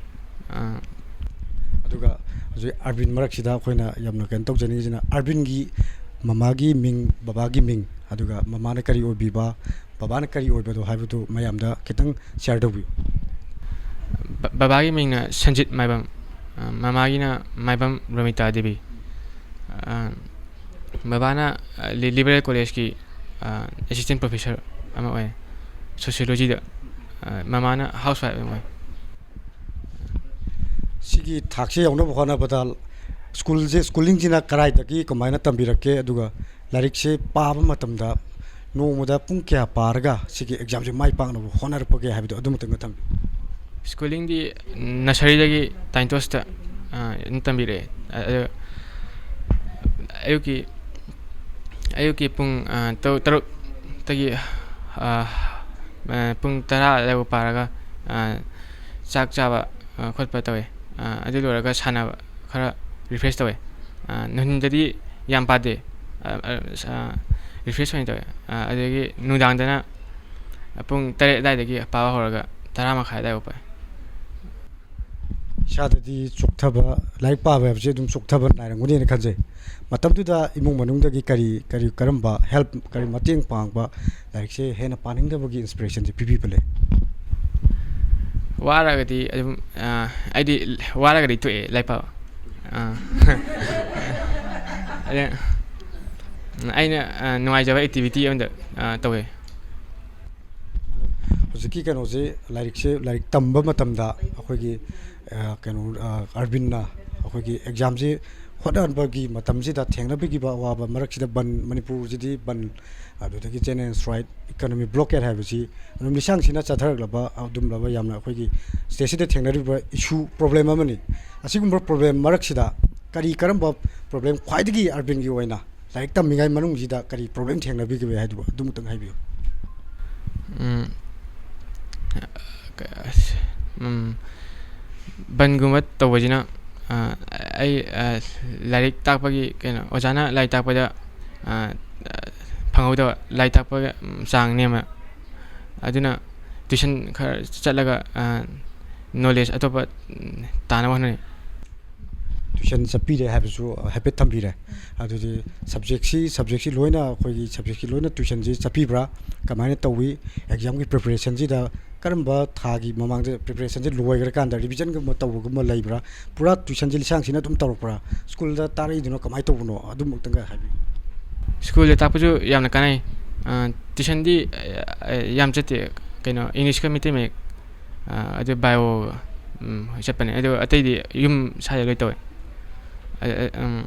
ꯑ, ꯑꯗꯨꯒ ꯍꯧꯖꯤꯛ ꯑꯥꯔꯕꯤꯟ ꯃꯔꯛꯁꯤꯗ ꯑꯩꯈꯣꯏꯅ ꯌꯥꯝꯅ ꯀꯩꯅꯣ ꯇꯧꯖꯅꯤꯡꯉꯤꯁꯤꯅ, ꯑꯥꯔꯕꯤꯟꯒꯤ ꯃꯃꯥꯒꯤ ꯃꯤꯡ, ꯕꯕꯥꯒꯤ ꯃꯤꯡ, ꯑꯗꯨꯒ ꯃꯃꯥꯅ ꯀꯔꯤ ꯑꯣꯏꯕꯤꯕ, ꯕꯕꯥꯅ ꯀꯔꯤ ꯑꯣꯏꯕꯗꯣ ꯍꯥꯏꯕꯗꯨ ꯃꯌꯥꯝꯗ ꯈꯤꯇꯪ ꯁꯤꯌꯥꯔ ꯇꯧꯕꯤꯌꯨ꯫ ꯕ-, ꯕꯕꯥꯒꯤ ꯃꯤꯡꯅ ꯁꯟꯖꯤꯠ ꯃꯥꯏꯕꯝ, ꯑ, ꯃꯃꯥꯒꯤꯅ ꯃꯥꯏꯕꯝ ꯔꯣꯃꯤꯇꯥ ꯗꯦꯕꯤ꯫ ꯑ, ꯕꯕꯥꯅ, ꯑ, ꯂꯤ-, ꯂꯤꯕꯔꯦꯜ ꯀꯣꯂꯦꯖꯀꯤ, ꯑ, ꯑꯦꯁꯤꯁꯇꯦꯟ ꯄ꯭ꯔꯣꯐꯦꯁꯔ ꯑꯃ ꯑꯣꯏ, ꯁꯣꯁꯤꯌꯣꯂꯣꯖꯤꯗ꯫ ꯑ, ꯃꯃꯥꯅ ꯍꯥꯎꯁ ꯋꯥꯏꯐ ꯑꯃ ꯑꯣꯏ꯫ ꯁꯤꯒꯤ ꯊꯥꯛꯁꯦ ꯌꯧꯅꯕ ꯍꯣꯠꯅꯕꯗ ꯁ꯭ꯀꯨꯜꯁꯦ, ꯁ꯭ꯀꯨꯂꯤꯡꯁꯤꯅ ꯀꯗꯥꯏꯗꯒꯤ ꯀꯃꯥꯏꯅ ꯇꯝꯕꯤꯔꯛꯀꯦ? ꯑꯗꯨꯒ ꯂꯥꯏꯔꯤꯛꯁꯦ ꯄꯥꯕ ꯃꯇꯝꯗ ꯅꯣꯡꯃꯗ ꯄꯨꯡ ꯀꯌꯥ ꯄꯥꯔꯒ ꯁꯤꯒꯤ ꯑꯦꯛꯖꯥꯝꯁꯦ ꯃꯥꯏ ꯄꯥꯛꯅꯕ ꯍꯣꯠꯅꯔꯛꯄꯒꯦ ꯍꯥꯏꯕꯗꯣ ꯑꯗꯨꯃꯇꯪꯒ ꯊꯝꯕꯤꯌꯨ꯫ ꯁ꯭ꯀꯨꯂꯤꯡꯗꯤ ꯅꯁꯔꯤꯗꯒꯤ ꯇꯥꯏꯟꯇꯣꯁꯇ, ꯑ, ꯑꯗꯨꯝ ꯇꯝꯕꯤꯔꯛꯑꯦ꯫ ꯑ-, ꯑꯗꯣ ꯑꯌꯨꯛꯀꯤ ꯑꯌꯨꯛꯀꯤ ꯄꯨꯡ, ꯑ, ꯇꯔꯨꯛ, ꯇꯔꯨꯛꯇꯒꯤ, ꯑ, ꯑ, ꯄꯨꯡ ꯇꯔꯥ ꯑꯗꯨꯋꯥꯏꯐꯥꯎ ꯄꯥꯔꯒ, ꯑ, ꯆꯥꯛ ꯆꯥꯕ, ꯑ, ꯈꯣꯠꯄ ꯇꯧꯋꯦ꯫ ꯑ, ꯑꯗꯨ ꯂꯣꯏꯔꯒ ꯁꯥꯟꯅꯕ ꯈꯔ refresh ꯇꯧꯋꯦ꯫ ꯑ, ꯅꯨꯡꯊꯤꯟꯗꯗꯤ ꯌꯥꯝ ꯄꯥꯗꯦ꯫ ꯑ, ꯑ, ꯑ, refresh ꯑꯣꯏꯅ ꯇꯧꯋꯦ꯫ ꯑ, ꯑꯗꯒꯤ ꯅꯨꯡꯗꯥꯡꯗꯅ ꯄꯨꯡ ꯇꯔꯦꯠ ꯑꯗꯨꯋꯥꯏꯗꯒꯤ ꯄꯥꯕ ꯍꯧꯔꯒ ꯇꯔꯥ ꯃꯈꯥꯏ ꯑꯗꯨꯋꯥꯏꯐꯥꯎ ꯄꯥꯏ꯫ ꯏꯁꯥꯗꯗꯤ ꯆꯣꯛꯊꯕ, ꯂꯥꯏꯔꯤꯛ ꯄꯥꯕ ꯍꯥꯏꯕꯁꯦ ꯑꯗꯨꯝ ꯆꯣꯛꯊꯕ ꯅꯥꯏꯔꯝꯒꯅꯤꯅ ꯈꯟꯖꯩ꯫ ꯃꯇꯝꯗꯨꯗ ꯏꯃꯨꯡ ꯃꯅꯨꯡꯗꯒꯤ ꯀꯔꯤ, ꯀꯔꯤ, ꯀꯔꯝꯕ help, ꯀꯔꯤ ꯃꯇꯦꯡ ꯄꯥꯡꯕ, ꯂꯥꯏꯔꯤꯛꯁꯦ ꯍꯦꯟꯅ ꯄꯥꯅꯤꯡꯗꯕꯒꯤ inspiration ꯁꯦ ꯄꯤꯕꯤꯕ ꯂꯩ? ꯋꯥꯔꯒꯗꯤ ꯑꯗꯨꯝ, ꯑ, ꯑꯩꯗꯤ ꯋꯥꯔꯒꯗꯤ ꯇꯣꯛꯑꯦ ꯂꯥꯏꯔꯤꯛ ꯄꯥꯕ꯫ ꯑ꯫ ꯑꯗ, ꯑꯩꯅ, ꯑ, ꯅꯨꯡꯉꯥꯏꯖꯕ activity ꯑꯃꯗ, ꯑ, ꯇꯧꯋꯦ꯫ ꯍꯧꯖꯤꯛꯀꯤ ꯀꯩꯅꯣꯁꯦ, ꯂꯥꯏꯔꯤꯛꯁꯦ, ꯂꯥꯏꯔꯤꯛ ꯇꯝꯕ ꯃꯇꯝꯗ ꯑꯩꯈꯣꯏꯒꯤ, ꯑ, ꯀꯩꯅꯣ, ꯑ, ꯑꯔꯕꯤꯟꯅ ꯑꯩꯈꯣꯏꯒꯤ exam ꯁꯦ ꯍꯣꯠꯅꯕꯒꯤ ꯃꯇꯝꯁꯤꯗ ꯊꯦꯡꯅꯕꯤꯈꯤꯕ ꯑꯋꯥꯕ ꯃꯔꯛꯁꯤꯗ ꯕꯟ, ꯃꯅꯤꯄꯨꯔꯁꯤꯗꯤ ꯕꯟ, ꯑꯗꯨꯗꯒꯤ general strike, economic blockade ꯍꯥꯏꯕꯁꯤ ꯑꯗꯨꯝ ꯂꯤꯁꯥꯡꯁꯤꯟꯅ ꯆꯠꯊꯔꯛꯂꯕ, ꯑꯗꯨꯝꯂꯕ ꯌꯥꯝꯅ ꯑꯩꯈꯣꯏꯒꯤ state ꯁꯤꯗ ꯊꯦꯡꯅꯔꯤꯕ issue, problem ꯑꯃꯅꯤ꯫ ꯑꯁꯤꯒꯨꯝꯕ problem ꯃꯔꯛꯁꯤꯗ ꯀꯔꯤ ꯀꯔꯝꯕ problem ꯈ꯭ꯋꯥꯏꯗꯒꯤ ꯑꯔꯕꯤꯟꯒꯤ ꯑꯣꯏꯅ ꯂꯥꯏꯔꯤꯛ ꯇꯝꯃꯤꯉꯩ ꯃꯅꯨꯡꯁꯤꯗ ꯀꯔꯤ problem ꯊꯦꯡꯅꯕꯤꯈꯤꯕꯒꯦ ꯍꯥꯏꯗꯨ ꯑꯗꯨꯃꯇꯪ ꯍꯥꯏꯕꯤꯌꯨ꯫ ꯎꯝ, ꯀ-, ꯑꯁ, ꯎꯝ, ꯕꯟꯒꯨꯝꯕ ꯇꯧꯕꯁꯤꯅ, ꯑ, ꯑꯩ, ꯑ, ꯂꯥꯏꯔꯤꯛ ꯇꯥꯛꯄꯒꯤ, ꯀꯩꯅꯣ, ꯑꯣꯖꯥꯅ ꯂꯥꯏꯔꯤꯛ ꯇꯥꯛꯄꯗ, ꯑ, ꯐꯪꯍꯧꯗꯕ, ꯂꯥꯏꯔꯤꯛ ꯇꯥꯛꯄꯒ, ꯎꯝ, ꯆꯥꯡ ꯅꯦꯝꯃ꯫ ꯑꯗꯨꯅ tuition ꯈꯔ ꯆꯠꯂꯒ, ꯑ, knowledge ꯑꯇꯣꯞꯄ, ꯎꯝ, ꯇꯥꯅꯕ ꯍꯣꯠꯅꯩ꯫ Tuition ꯆꯠꯄꯤꯔꯦ ꯍꯥꯏꯕꯁꯨ ꯍꯥꯏꯐꯦꯠ ꯊꯝꯕꯤꯔꯦ꯫ ꯑꯗꯨꯗꯤ subject ꯁꯤ, subject ꯁꯤ ꯂꯣꯏꯅ, ꯑꯩꯈꯣꯏꯒꯤ subject ꯁꯤ ꯂꯣꯏꯅ tuition ꯁꯤ ꯆꯠꯄꯤꯕ꯭ꯔꯥ? ꯀꯃꯥꯏꯅ ꯇꯧꯏ? Exam ꯒꯤ preparation ꯁꯤꯗ ꯀꯔꯝꯕ ꯊꯥꯒꯤ ꯃꯃꯥꯡꯗ preparation ꯁꯤ ꯂꯣꯏꯈ꯭ꯔꯀꯥꯟꯗ revision ꯒꯨꯝꯕ ꯇꯧꯕꯒꯨꯝꯕ ꯂꯩꯕ꯭ꯔꯥ? ꯄꯨꯔꯥ tuition ꯁꯤ ꯂꯤꯁꯥꯡꯁꯤꯟꯅ ꯑꯗꯨꯝ ꯇꯧꯔꯛꯄ꯭ꯔꯥ? School ꯗ ꯇꯥꯔꯛꯏꯗꯨꯅ ꯀꯃꯥꯏꯅ ꯇꯧꯕꯅꯣ? ꯑꯗꯨꯃꯛꯇꯪꯒ ꯍꯥꯏꯕꯤꯌꯨ꯫ School ꯗ ꯇꯥꯛꯄꯁꯨ ꯌꯥꯝꯅ ꯀꯥꯟꯅꯩ꯫ ꯑ, tuition ꯗꯤ, ꯑ, ꯑ, ꯌꯥꯝ ꯆꯠꯇꯦ꯫ ꯀꯩꯅꯣ, English ꯀ ꯃꯩꯇꯩ ꯃꯌꯦꯛ, ꯑ, ꯑꯗꯨ bio, ꯎꯝ, ꯆꯠꯄꯅꯦ꯫ ꯑꯗꯣ ꯑꯇꯩꯗꯤ ꯌꯨꯝ ꯁ꯭ꯋꯥꯏꯗ ꯂꯣꯏ ꯇꯧꯋꯦ꯫ ꯑ, ꯑ, ꯎꯝ꯫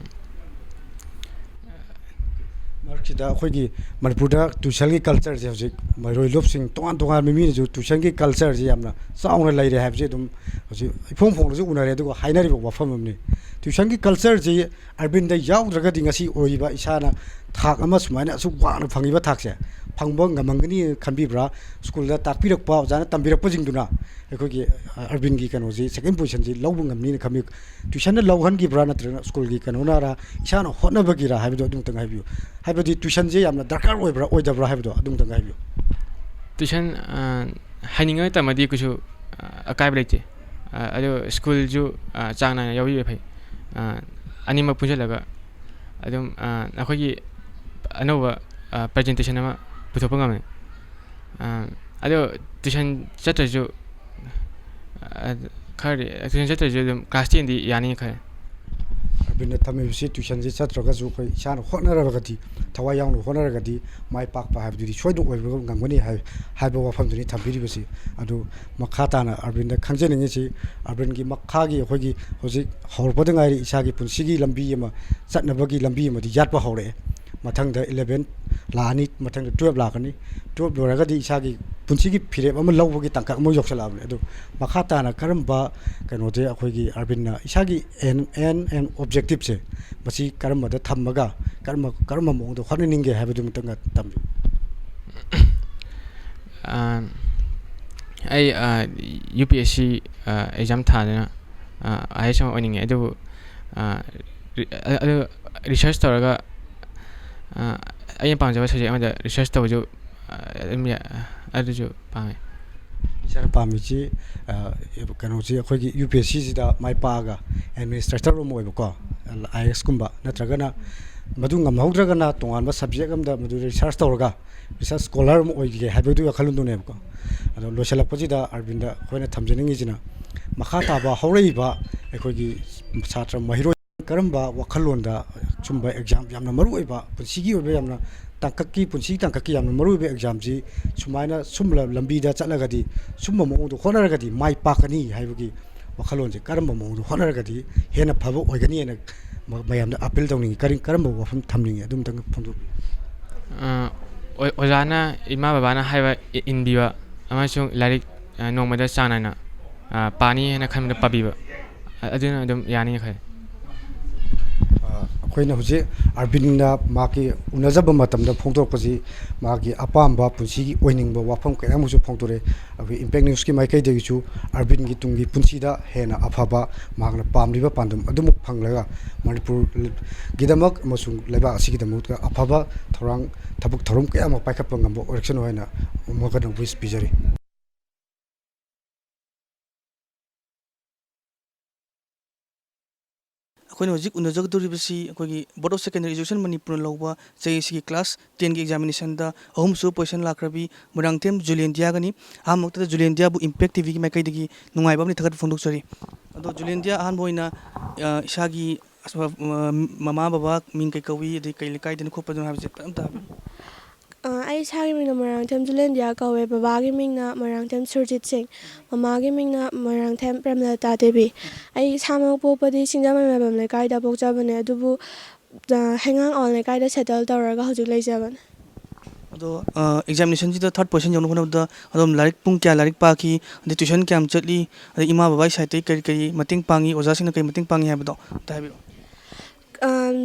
ꯃꯔꯛꯁꯤꯗ ꯑꯩꯈꯣꯏꯒꯤ ꯃꯅꯤꯄꯨꯔꯗ tuition ꯒꯤ culture ꯁꯦ ꯍꯧꯖꯤꯛ ꯃꯍꯩꯔꯣꯏ ꯂꯣꯞꯁꯤꯡ ꯇꯣꯉꯥꯟ ꯇꯣꯉꯥꯟꯕ ꯃꯤꯅꯁꯨ tuition ꯒꯤ culture ꯁꯦ ꯌꯥꯝꯅ ꯆꯥꯎꯅ ꯂꯩꯔꯦ ꯍꯥꯏꯕꯁꯦ ꯑꯗꯨꯝ ꯍꯧꯖꯤꯛ ꯏꯐꯣꯡ ꯐꯣꯡꯅꯁꯨ ꯎꯅꯔꯦ, ꯑꯗꯨꯒ ꯍꯥꯏꯅꯔꯤꯕ ꯋꯥꯐꯝ ꯑꯃꯅꯤ꯫ Tuitionꯒꯤ cultureꯁꯤ ꯑꯔꯕꯤꯟꯗ ꯌꯥꯎꯗ꯭ꯔꯒꯗꯤ ꯉꯁꯤ ꯑꯣꯏꯔꯤꯕ ꯏꯁꯥꯅ ꯊꯥꯛ ꯑꯃ ꯁꯨꯃꯥꯏꯅ ꯑꯁꯨꯛ ꯋꯥꯡꯅ ꯐꯪꯉꯤꯕ ꯊꯥꯛꯁꯦ ꯐꯪꯕ ꯉꯝꯃꯝꯒꯅꯤ ꯈꯟꯕꯤꯕ꯭ꯔꯥ? ꯁ꯭ꯀꯨꯜꯗ ꯇꯥꯛꯄꯤꯔꯛꯄ, ꯑꯣꯖꯥꯅ ꯇꯝꯕꯤꯔꯛꯄꯁꯤꯡꯗꯨꯅ ꯑꯩꯈꯣꯏꯒꯤ, ꯑ, ꯑꯔꯕꯤꯟꯒꯤ ꯀꯩꯅꯣꯁꯤ second positionꯁꯤ ꯂꯧꯕ ꯉꯝꯅꯤꯅ ꯈꯟꯕꯤ? Tuitionꯅ ꯂꯧꯍꯟꯈꯤꯕ꯭ꯔꯥ, ꯅꯠꯇ꯭ꯔꯒꯅ ꯁ꯭ꯀꯨꯜꯒꯤ ꯀꯩꯅꯣꯅꯔ, ꯏꯁꯥꯅ ꯍꯣꯠꯅꯕꯒꯤꯔꯥ ꯍꯥꯏꯕꯗꯣ ꯑꯗꯨꯝꯇꯪ ꯍꯥꯏꯕꯤꯌꯨ꯫ ꯍꯥꯏꯕꯗꯤ tuitionꯁꯦ ꯌꯥꯝꯅ ꯗꯔꯀꯥꯔ ꯑꯣꯏꯕ꯭ꯔꯥ ꯑꯣꯏꯗꯕ꯭ꯔꯥ ꯍꯥꯏꯕꯗꯣ ꯑꯗꯨꯝꯇꯪ ꯍꯥꯏꯕꯤꯌꯨ꯫ Tuition, ꯑ, ꯍꯩꯅꯤꯡꯉꯒ ꯇꯝꯃꯗꯤ ꯀꯩꯁꯨ, ꯑ, ꯑꯀꯥꯏꯕ ꯂꯩꯇꯦ꯫ ꯑ, ꯑꯗꯣ ꯁ꯭ꯀꯨꯜꯁꯨ, ꯑ, ꯆꯥꯡ ꯅꯥꯏꯅ ꯌꯥꯎꯕꯤꯕ ꯐꯩ꯫ ꯑ, ꯑꯅꯤꯃꯛ ꯄꯨꯟꯁꯤꯜꯂꯒ ꯑꯗꯨꯝ, ꯑ, ꯑꯩꯈꯣꯏꯒꯤ ꯑꯅꯧꯕ, ꯑ, presentation ꯑꯃ ꯄꯨꯊꯣꯛꯄ ꯉꯝꯃꯦ꯫ ꯑ, ꯑꯗꯣ tuition ꯆꯠꯇ꯭ꯔꯁꯨ, ꯑ, ꯈꯔꯗꯤ tuition ꯆꯠꯇ꯭ꯔꯁꯨ ꯑꯗꯨꯝ class tenꯗꯤ ꯌꯥꯅꯤ ꯈꯜꯂꯦ꯫ ꯑꯔꯕꯤꯟꯅ ꯊꯝꯃꯤꯕꯁꯤ tuitionꯁꯤ ꯆꯠꯇ꯭ꯔꯒꯁꯨ ꯑꯩꯈꯣꯏ ꯏꯁꯥꯅ ꯍꯣꯠꯅꯔꯒꯗꯤ, ꯊꯋꯥꯏ ꯌꯥꯎꯅ ꯍꯣꯠꯅꯔꯒꯗꯤ ꯃꯥꯏ ꯄꯥꯛꯄ ꯍꯥꯏꯕꯗꯨꯗꯤ ꯁꯣꯏꯗꯅ ꯑꯣꯏꯕ ꯉꯝꯒꯅꯤ ꯍꯥꯏ-, ꯍꯥꯏꯕ ꯋꯥꯐꯝꯗꯨꯅꯤ ꯊꯝꯕꯤꯔꯤꯕꯁꯤ꯫ ꯑꯗꯨ ꯃꯈꯥ ꯇꯥꯅ ꯑꯔꯕꯤꯟꯗ ꯈꯪꯖꯅꯤꯡꯉꯤꯁꯤ, ꯑꯔꯕꯤꯟꯒꯤ ꯃꯈꯥꯒꯤ ꯑꯩꯈꯣꯏꯒꯤ ꯍꯧꯖꯤꯛ ꯍꯧꯔꯛꯄꯗ ꯉꯥꯏꯔꯤ, ꯏꯁꯥꯒꯤ ꯄꯨꯟꯁꯤꯒꯤ ꯂꯝꯕꯤ ꯑꯃ ꯆꯠꯅꯕꯒꯤ ꯂꯝꯕꯤ ꯑꯃꯗꯤ ꯌꯥꯠꯄ ꯍꯧꯔꯛꯑꯦ꯫ ꯃꯊꯪꯗ eleven ꯂꯥꯛꯑꯅꯤ, ꯃꯊꯪꯗ twelve ꯂꯥꯛꯀꯅꯤ꯫ Twelve ꯂꯣꯏꯔꯒꯗꯤ ꯏꯁꯥꯒꯤ ꯄꯨꯟꯁꯤꯒꯤ ꯐꯤꯔꯦꯞ ꯑꯃ ꯂꯧꯕꯒꯤ ꯇꯥꯡꯀꯛ ꯑꯃ ꯌꯧꯁꯜꯂꯛꯑꯕꯅꯤ꯫ ꯑꯗꯨ ꯃꯈꯥ ꯇꯥꯅ ꯀꯔꯝꯕ ꯀꯩꯅꯣꯁꯦ ꯑꯩꯈꯣꯏꯒꯤ ꯑꯔꯕꯤꯟꯅ ꯏꯁꯥꯒꯤ aim, aim and objectiveꯁꯦ ꯃꯁꯤ ꯀꯔꯝꯕꯗ ꯊꯝꯃꯒ ꯀꯔꯝꯕ, ꯀꯔꯝꯕ ꯃꯑꯣꯡꯗ ꯍꯣꯠꯅꯅꯤꯡꯒꯦ ꯍꯥꯏꯕꯗꯨꯃꯇꯪꯒ ꯊꯝꯕꯤꯌꯨ꯫ ꯑ, ꯑꯩ, ꯑ, UPSC, ꯑ, exam ꯊꯥꯗꯨꯅ, ꯑ, IAS ꯑꯃ ꯑꯣꯏꯅꯤꯡꯉꯦ꯫ ꯑꯗꯨꯕꯨ, ꯑ, ꯔꯤ-, ꯑ-, ꯑꯗꯨ research ꯇꯧꯔꯒ, ꯑ, ꯑꯩꯅ ꯄꯥꯝꯖꯕ subject ꯑꯃꯗ research ꯇꯧꯕꯁꯨ, ꯑ, ꯑꯗꯨꯝ ꯌꯥ-, ꯑꯗꯨꯁꯨ ꯄꯥꯝꯃꯦ꯫ ꯏꯁꯥꯅ ꯄꯥꯝꯃꯤꯁꯤ, ꯑ, ꯀꯩꯅꯣꯁꯤ ꯑꯩꯈꯣꯏꯒꯤ UPSCꯁꯤꯗ ꯃꯥꯏ ꯄꯥꯛꯑꯒ administrator ꯑꯃ ꯑꯣꯏꯕꯀꯣ, IASꯀꯨꯝꯕ, ꯅꯠꯇ꯭ꯔꯒꯅ ꯃꯗꯨ ꯉꯝꯍꯧꯗ꯭ꯔꯒꯅ ꯇꯣꯉꯥꯟꯕ subject ꯑꯃꯗ ꯃꯗꯨ research ꯇꯧꯔꯒ research scholar ꯑꯃ ꯑꯣꯏꯒꯦ ꯍꯥꯏꯕꯗꯨꯒꯤ ꯋꯥꯈꯜꯂꯣꯟꯗꯨꯅꯦꯕꯀꯣ꯫ ꯑꯗꯣ ꯂꯣꯏꯁꯤꯜꯂꯛꯄꯁꯤꯗ ꯑꯔꯕꯤꯟꯗ ꯑꯩꯈꯣꯏꯅ ꯊꯝꯖꯅꯤꯡꯉꯤꯁꯤꯅ ꯃꯈꯥ ꯇꯥꯕ ꯍꯧꯔꯛꯏꯕ ꯑꯩꯈꯣꯏꯒꯤ ꯁꯥꯇ꯭ꯔ ꯃꯍꯩꯔꯣꯏ ꯀꯔꯝꯕ ꯋꯥꯈꯜꯂꯣꯟꯗ ꯁꯨꯝꯕ exam ꯌꯥꯝꯅ ꯃꯔꯨ ꯑꯣꯏꯕ, ꯄꯨꯟꯁꯤꯒꯤ ꯑꯣꯏꯕ ꯌꯥꯝꯅ ꯇꯥꯡꯀꯛꯀꯤ, ꯄꯨꯟꯁꯤꯒꯤ ꯇꯥꯡꯀꯛꯀꯤ ꯌꯥꯝꯅ ꯃꯔꯨ ꯑꯣꯏꯕ examꯁꯤ ꯁꯨꯃꯥꯏꯅ ꯁꯨꯝꯕ ꯂꯝꯕꯤꯗ ꯆꯠꯂꯒꯗꯤ ꯁꯨꯝꯕ ꯃꯑꯣꯡꯗ ꯍꯣꯠꯅꯔꯒꯗꯤ ꯃꯥꯏ ꯄꯥꯛꯀꯅꯤ ꯍꯥꯏꯕꯒꯤ ꯋꯥꯈꯜꯂꯣꯟꯁꯦ ꯀꯔꯝꯕ ꯃꯑꯣꯡꯗ ꯍꯣꯠꯅꯔꯒꯗꯤ ꯍꯦꯟꯅ ꯐꯕ ꯑꯣꯏꯒꯅꯤ ꯍꯥꯏꯅ ꯃ-, ꯃꯌꯥꯝꯗ appeal ꯇꯧꯅꯤꯡꯉꯤ? ꯀꯔꯤ, ꯀꯔꯝꯕ ꯋꯥꯐꯝ ꯊꯝꯅꯤꯡꯉꯤ? ꯑꯗꯨꯝꯇꯪ ꯐꯣꯡꯗꯣꯛꯄꯤꯌꯨ꯫ ꯑ, ꯑꯣ-, ꯑꯣꯖꯥꯅ, ꯏꯃꯥ ꯕꯕꯥꯅ ꯍꯥꯏꯕ ꯏ-, ꯏꯟꯕꯤꯕ ꯑꯃꯁꯨꯡ ꯂꯥꯏꯔꯤꯛ, ꯑ, ꯅꯣꯡꯃꯗ ꯆꯥꯡ ꯅꯥꯏꯅ, ꯑ, ꯄꯥꯅꯤ ꯍꯥꯏꯅ ꯈꯟꯕꯗ ꯄꯥꯕꯤꯕ꯫ ꯑ-, ꯑꯗꯨꯅ ꯑꯗꯨꯝ ꯌꯥꯅꯤ ꯈꯜꯂꯤ꯫ ꯑꯩꯈꯣꯏꯅ ꯍꯧꯖꯤꯛ ꯑꯔꯕꯤꯟꯅ ꯃꯍꯥꯛꯀꯤ ꯎꯅꯖꯕ ꯃꯇꯝꯗ ꯐꯣꯡꯗꯣꯔꯛꯄꯁꯤ, ꯃꯥꯒꯤ ꯑꯄꯥꯝꯕ ꯄꯨꯟꯁꯤꯒꯤ ꯑꯣꯏꯅꯤꯡꯕ ꯋꯥꯐꯝ ꯀꯌꯥ ꯑꯃꯁꯨ ꯐꯣꯡꯗꯣꯔꯛꯑꯦ꯫ ꯑꯩꯈꯣꯏ ꯏꯝꯄꯦꯛ ꯅ꯭ꯌꯨꯁꯀꯤ ꯃꯥꯏꯀꯩꯗꯒꯤꯁꯨ ꯑꯔꯕꯤꯟꯒꯤ ꯇꯨꯡꯒꯤ ꯄꯨꯟꯁꯤꯗ ꯍꯦꯟꯅ ꯑꯐꯕ, ꯃꯍꯥꯛꯅ ꯄꯥꯝꯂꯤꯕ ꯄꯥꯟꯗꯝ ꯑꯗꯨꯃꯛ ꯐꯪꯂꯒ, ꯃꯅꯤꯄꯨꯔꯒꯤꯗꯃꯛ ꯑꯃꯁꯨꯡ ꯂꯩꯕꯥꯛ ꯑꯁꯤꯒꯤꯗꯃꯛꯇ ꯑꯐꯕ ꯊꯧꯔꯥꯡ, ꯊꯕꯛ ꯊꯧꯔꯝ ꯀꯌꯥ ꯑꯃ ꯄꯥꯏꯈꯠꯄ ꯉꯝꯕ ꯑꯣꯏꯔꯛꯁꯅꯨ ꯍꯥꯏꯅ ꯃꯈꯣꯏꯗ ꯋꯤꯁ ꯄꯤꯖꯔꯤ꯫ ꯑꯩꯈꯣꯏꯅ ꯍꯧꯖꯤꯛ ꯎꯅꯖꯒꯗꯧꯔꯤꯕꯁꯤ ꯑꯩꯈꯣꯏꯒꯤ Board of Secondary Education ꯃꯅꯤꯄꯨꯔꯅ ꯂꯧꯕ ꯆꯍꯤ ꯑꯁꯤꯒꯤ class ten ꯒꯤ examination ꯗ ꯑꯍꯨꯝꯁꯨꯕ position ꯂꯥꯛꯈ꯭ꯔꯕꯤ ꯃꯣꯏꯔꯥꯡꯊꯦꯝ ꯖꯨꯂꯦꯟꯗꯤꯌꯥꯒꯅꯤ꯫ ꯑꯍꯥꯟꯕꯃꯛꯇꯗ ꯖꯨꯂꯦꯟꯗꯤꯌꯥꯕꯨ ꯏꯝꯄꯦꯛ ꯇꯤ ꯚꯤꯒꯤ ꯃꯥꯏꯀꯩꯗꯒꯤ ꯅꯨꯡꯉꯥꯏꯕ ꯑꯃꯗꯤ ꯊꯥꯒꯠꯄ ꯐꯣꯡꯗꯣꯛꯆꯔꯤ꯫ ꯑꯗꯣ ꯖꯨꯂꯦꯟꯗꯤꯌꯥ, ꯑꯍꯥꯟꯕ ꯑꯣꯏꯅ, ꯑ, ꯏꯁꯥꯒꯤ ꯑꯁ-, ꯑ, ꯃꯃꯥ ꯕꯕꯥ ꯃꯤꯡ ꯀꯩ ꯀꯧꯏ, ꯑꯗꯩ ꯀꯩ ꯂꯩꯀꯥꯏꯗꯅ ꯈꯣꯠꯄꯗꯅꯣ ꯍꯥꯏꯕꯁꯦ ꯐꯖꯅ ꯑꯝꯇ ꯍꯥꯏꯕꯤꯌꯨ꯫ ꯑ, ꯑꯩ ꯏꯁꯥꯒꯤ ꯃꯤꯡꯅ ꯃꯣꯏꯔꯥꯡꯊꯦꯝ ꯖꯨꯂꯦꯟꯗꯤꯌꯥ ꯀꯧꯋꯦ꯫ ꯕꯕꯥꯒꯤ ꯃꯤꯡꯅ ꯃꯣꯏꯔꯥꯡꯊꯦꯝ ꯁꯨꯔꯖꯤꯠ ꯁꯤꯡ, ꯃꯃꯥꯒꯤ ꯃꯤꯡꯅ ꯃꯣꯏꯔꯥꯡꯊꯦꯝ ꯄ꯭ꯔꯦꯝꯂꯇꯥ ꯗꯦꯕꯤ꯫ ꯑꯩ ꯏꯁꯥꯃꯛ ꯄꯣꯛꯄꯗꯤ ꯁꯤꯡꯖꯃꯩ ꯃꯥꯏꯕꯝ ꯂꯩꯀꯥꯏꯗ ꯄꯣꯛꯆꯕꯅꯦ, ꯑꯗꯨꯕꯨ, ꯑ, ꯍꯩꯉꯥꯡ ꯑꯋꯥꯡ ꯂꯩꯀꯥꯏꯗ settle ꯇꯧꯔꯒ ꯍꯧꯖꯤꯛ ꯂꯩꯖꯕꯅꯦ꯫ ꯑꯗꯣ, ꯑ, examination ꯁꯤꯗ third position ꯌꯧꯅꯕ ꯍꯣꯠꯅꯕꯗ ꯑꯗꯣꯝ ꯂꯥꯏꯔꯤꯛ ꯄꯨꯡ ꯀꯌꯥ ꯂꯥꯏꯔꯤꯛ ꯄꯥꯈꯤ, ꯑꯗꯩ tuition ꯀꯌꯥꯝ ꯆꯠꯂꯤ, ꯑꯗꯩ ꯏꯃꯥ ꯕꯕꯥꯒꯤ side ꯇꯒꯤ ꯀꯔꯤ ꯀꯔꯤ ꯃꯇꯦꯡ ꯄꯥꯡꯉꯤ, ꯑꯣꯖꯥꯁꯤꯡꯅ ꯀꯔꯤ ꯃꯇꯦꯡ ꯄꯥꯡꯉꯤ ꯍꯥꯏꯕꯗꯣ ꯑꯝꯇ ꯍꯥꯏꯕꯤꯔꯛꯑꯣ꯫ ꯑꯝ,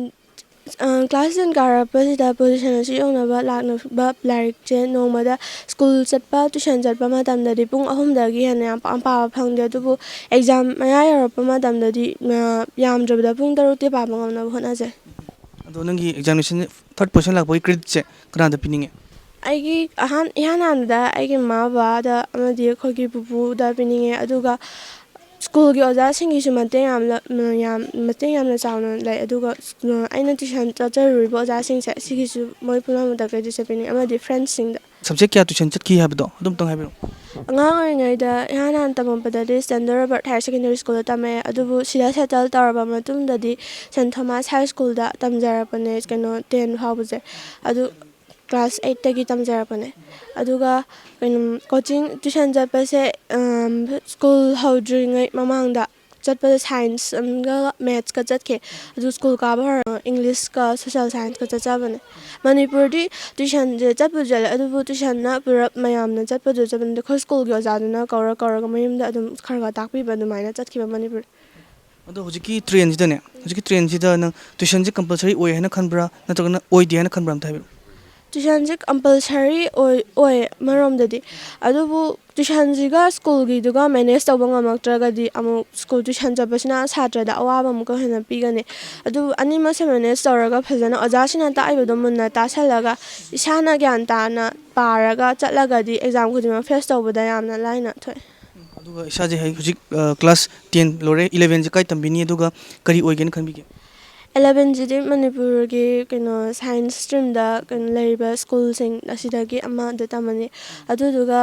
ꯑ, class ten ꯀꯥꯔꯛꯄꯁꯤꯗ position ꯑꯁꯤ ꯌꯧꯅꯕ ꯂꯥꯛꯅꯕ ꯂꯥꯏꯔꯤꯛꯁꯦ ꯅꯣꯡꯃꯗ school ꯆꯠꯄ, tuition ꯆꯠꯄ ꯃꯇꯝꯗꯗꯤ ꯄꯨꯡ ꯑꯍꯨꯝꯗꯒꯤ ꯍꯦꯟꯅ ꯌꯥꯝ ꯄꯥ-, ꯄꯥꯕ ꯐꯪꯗꯦ꯫ ꯑꯗꯨꯕꯨ exam ꯃꯌꯥ ꯌꯧꯔꯛꯄ ꯃꯇꯝꯗꯗꯤ, ꯑ, ꯌꯥꯝꯗ꯭ꯔꯕꯗ ꯄꯨꯡ ꯇꯔꯨꯛꯇꯤ ꯄꯥꯕ ꯉꯝꯅꯕ ꯍꯣꯠꯅꯖꯩ꯫ ꯑꯗꯣ ꯅꯪꯒꯤ examination third position ꯂꯥꯛꯄꯒꯤ credit ꯁꯦ ꯀꯅꯥꯗ ꯄꯤꯅꯤꯡꯉꯤ? ꯑꯩꯒꯤ ꯑꯍꯥꯟ-, ꯏꯍꯥꯟ ꯍꯥꯟꯕꯗ ꯑꯩꯒꯤ ꯃꯃꯥ ꯕꯕꯥꯗ ꯑꯃꯗꯤ ꯑꯩꯈꯣꯏꯒꯤ ꯄꯨꯄꯨꯗ ꯄꯤꯅꯤꯡꯉꯦ꯫ ꯑꯗꯨꯒ school ꯒꯤ ꯑꯣꯖꯥꯁꯤꯡꯒꯤꯁꯨ ꯃꯇꯦꯡ ꯌꯥꯝꯅ, ꯌꯥꯝ, ꯃꯇꯦꯡ ꯌꯥꯝꯅ ꯆꯥꯎꯅ ꯂꯩ꯫ ꯑꯗꯨꯒ, ꯑ, ꯑꯩꯅ tuition ꯆꯠꯆꯔꯨꯔꯤꯕ ꯑꯣꯖꯥꯁꯤꯡꯁꯦ, ꯁꯤꯒꯤꯁꯨ ꯃꯣꯏ ꯄꯨꯝꯅꯃꯛꯇ credit ꯁꯦ ꯄꯤꯅꯤꯡꯉꯤ, ꯑꯃꯗꯤ friends ꯁꯤꯡꯗ꯫ Subject ꯀꯌꯥ tuition ꯆꯠꯈꯤ ꯍꯥꯏꯕꯗꯣ ꯑꯗꯨꯝꯇꯪ ꯍꯥꯏꯕꯤꯔꯛꯑꯣ꯫ ꯑꯉꯥꯡ ꯑꯣꯏꯔꯤꯉꯩꯗ ꯏꯍꯥꯟ ꯍꯥꯟꯅ ꯇꯝꯃꯛꯄꯗꯗꯤ Standard Robert Higher Secondary School ꯗ ꯇꯝꯃꯛꯑꯦ꯫ ꯑꯗꯨꯕꯨ ꯁꯤꯗ settle ꯇꯧꯔꯕ ꯃꯇꯨꯡꯗꯗꯤ Saint Thomas High School ꯗ ꯇꯝꯖꯔꯛꯄꯅꯦ, ꯀꯩꯅꯣ, ten ꯐꯥꯎꯕꯁꯦ꯫ ꯑꯗꯨ class eight ꯇꯒꯤ ꯇꯝꯖꯔꯛꯄꯅꯦ꯫ ꯑꯗꯨꯒ ꯀꯩꯅꯣ, coaching tuition ꯆꯠꯄꯁꯦ, ꯑꯝ, school ꯍꯧꯗ꯭ꯔꯤꯉꯩ ꯃꯃꯥꯡꯗ ꯆꯠꯄꯗ science ꯑꯃꯒ maths ꯀ ꯆꯠꯈꯤ꯫ ꯑꯗꯨ school ꯀꯥꯕ ꯍꯧꯔ English ꯀ social science ꯀ ꯆꯠꯆꯕꯅꯦ꯫ ꯃꯅꯤꯄꯨꯔꯗꯤ tuition ꯁꯦ ꯆꯠꯄꯨꯗꯤ ꯆꯠꯂꯦ, ꯑꯗꯨꯕꯨ tuition ꯅ ꯄꯨꯂꯞ ꯃꯌꯥꯝꯅ ꯆꯠꯄꯗꯨ ꯆꯠꯄ ꯅꯠꯇꯦ꯫ ꯑꯩꯈꯣꯏ school ꯒꯤ ꯑꯣꯖꯥꯗꯨꯅ ꯀꯧꯔ ꯀꯧꯔꯒ ꯃꯌꯨꯝꯗ ꯑꯗꯨꯝ ꯈꯔ ꯈꯔ ꯇꯥꯛꯄꯤꯕ, ꯑꯗꯨꯃꯥꯏꯅ ꯆꯠꯈꯤꯕ ꯃꯅꯤꯄꯨꯔ꯫ ꯑꯗꯣ ꯍꯧꯖꯤꯛꯀꯤ ꯇ꯭ꯔꯦꯟꯁꯤꯗꯅꯦ, ꯍꯧꯖꯤꯛꯀꯤ ꯇ꯭ꯔꯦꯟꯁꯤꯗ ꯅꯪ ꯇ꯭ꯋꯤꯁꯟꯁꯦ ꯀꯝꯄꯜꯁꯔꯤ ꯑꯣꯏ ꯍꯥꯏꯅ ꯈꯟꯕ꯭ꯔꯥ, ꯅꯠꯇ꯭ꯔꯒꯅ ꯑꯣꯏꯗꯦ ꯍꯥꯏꯅ ꯈꯟꯕ꯭ꯔꯥ, ꯑꯝꯇ ꯍꯥꯏꯕꯤꯔꯛꯑꯣ꯫ ꯇ꯭ꯋꯤꯁꯟꯁꯦ ꯀꯝꯄꯜꯁꯔꯤ ꯑꯣꯏ ꯑꯣꯏ ꯑꯃꯔꯣꯝꯗꯗꯤ꯫ ꯑꯗꯨꯕꯨ ꯇ꯭ꯋꯤꯁꯟꯁꯤꯒ ꯁ꯭ꯀꯨꯜꯒꯤꯗꯨꯒ ꯃꯦꯅꯦꯖ ꯇꯧꯕ ꯉꯝꯃꯛꯇ꯭ꯔꯒꯗꯤ ꯑꯃꯨꯛ ꯁ꯭ꯀꯨꯜ ꯇ꯭ꯋꯤꯁꯟ ꯆꯠꯄꯁꯤꯅ ꯁꯥꯇ꯭ꯔꯗ ꯑꯋꯥꯕ ꯑꯃꯨꯛꯀ ꯍꯦꯟꯅ ꯄꯤꯒꯅꯤ꯫ ꯑꯗꯨꯕꯨ ꯑꯅꯤꯃꯛꯁꯦ ꯃꯦꯅꯦꯖ ꯇꯧꯔꯒ ꯐꯖꯅ ꯑꯣꯖꯥꯁꯤꯡꯅ ꯇꯥꯛꯏꯕꯗꯣ ꯃꯨꯟꯅ ꯇꯥꯁꯜꯂꯒ ꯏꯁꯥꯅ ꯒ꯭ꯌꯥꯟ ꯇꯥꯅ ꯄꯥꯔꯒ ꯆꯠꯂꯒꯗꯤ ꯑꯦꯛꯖꯥꯝ ꯈꯨꯗꯤꯡꯃꯛ ꯐꯦꯁ ꯇꯧꯕꯗ ꯌꯥꯝꯅ ꯂꯥꯏꯅ ꯊꯣꯛꯑꯦ꯫ ꯑꯗꯨꯒ ꯏꯁꯥꯁꯦ ꯍꯧꯖꯤꯛ ꯀ꯭ꯂꯥꯁ ꯇꯦꯟ ꯂꯣꯏꯔꯦ, ꯏꯂꯚꯦꯟꯁꯦ ꯀꯥꯏ ꯇꯝꯕꯤꯅꯤ, ꯑꯗꯨꯒ ꯀꯔꯤ ꯑꯣꯏꯒꯦꯅ ꯈꯟꯕꯤꯒꯦ? ꯑꯦꯂꯚꯦꯟꯁꯤꯗꯤ ꯃꯅꯤꯄꯨꯔꯒꯤ ꯀꯩꯅꯣ ꯁꯥꯏꯟꯁ ꯁ꯭ꯇ꯭ꯔꯤꯝꯗ ꯀꯩꯅꯣ ꯂꯩꯔꯤꯕ ꯁ꯭ꯀꯨꯜꯁꯤꯡ ꯑꯁꯤꯗꯒꯤ ꯑꯃꯗ ꯇꯝꯃꯅꯤ꯫ ꯑꯗꯨꯗꯨꯒ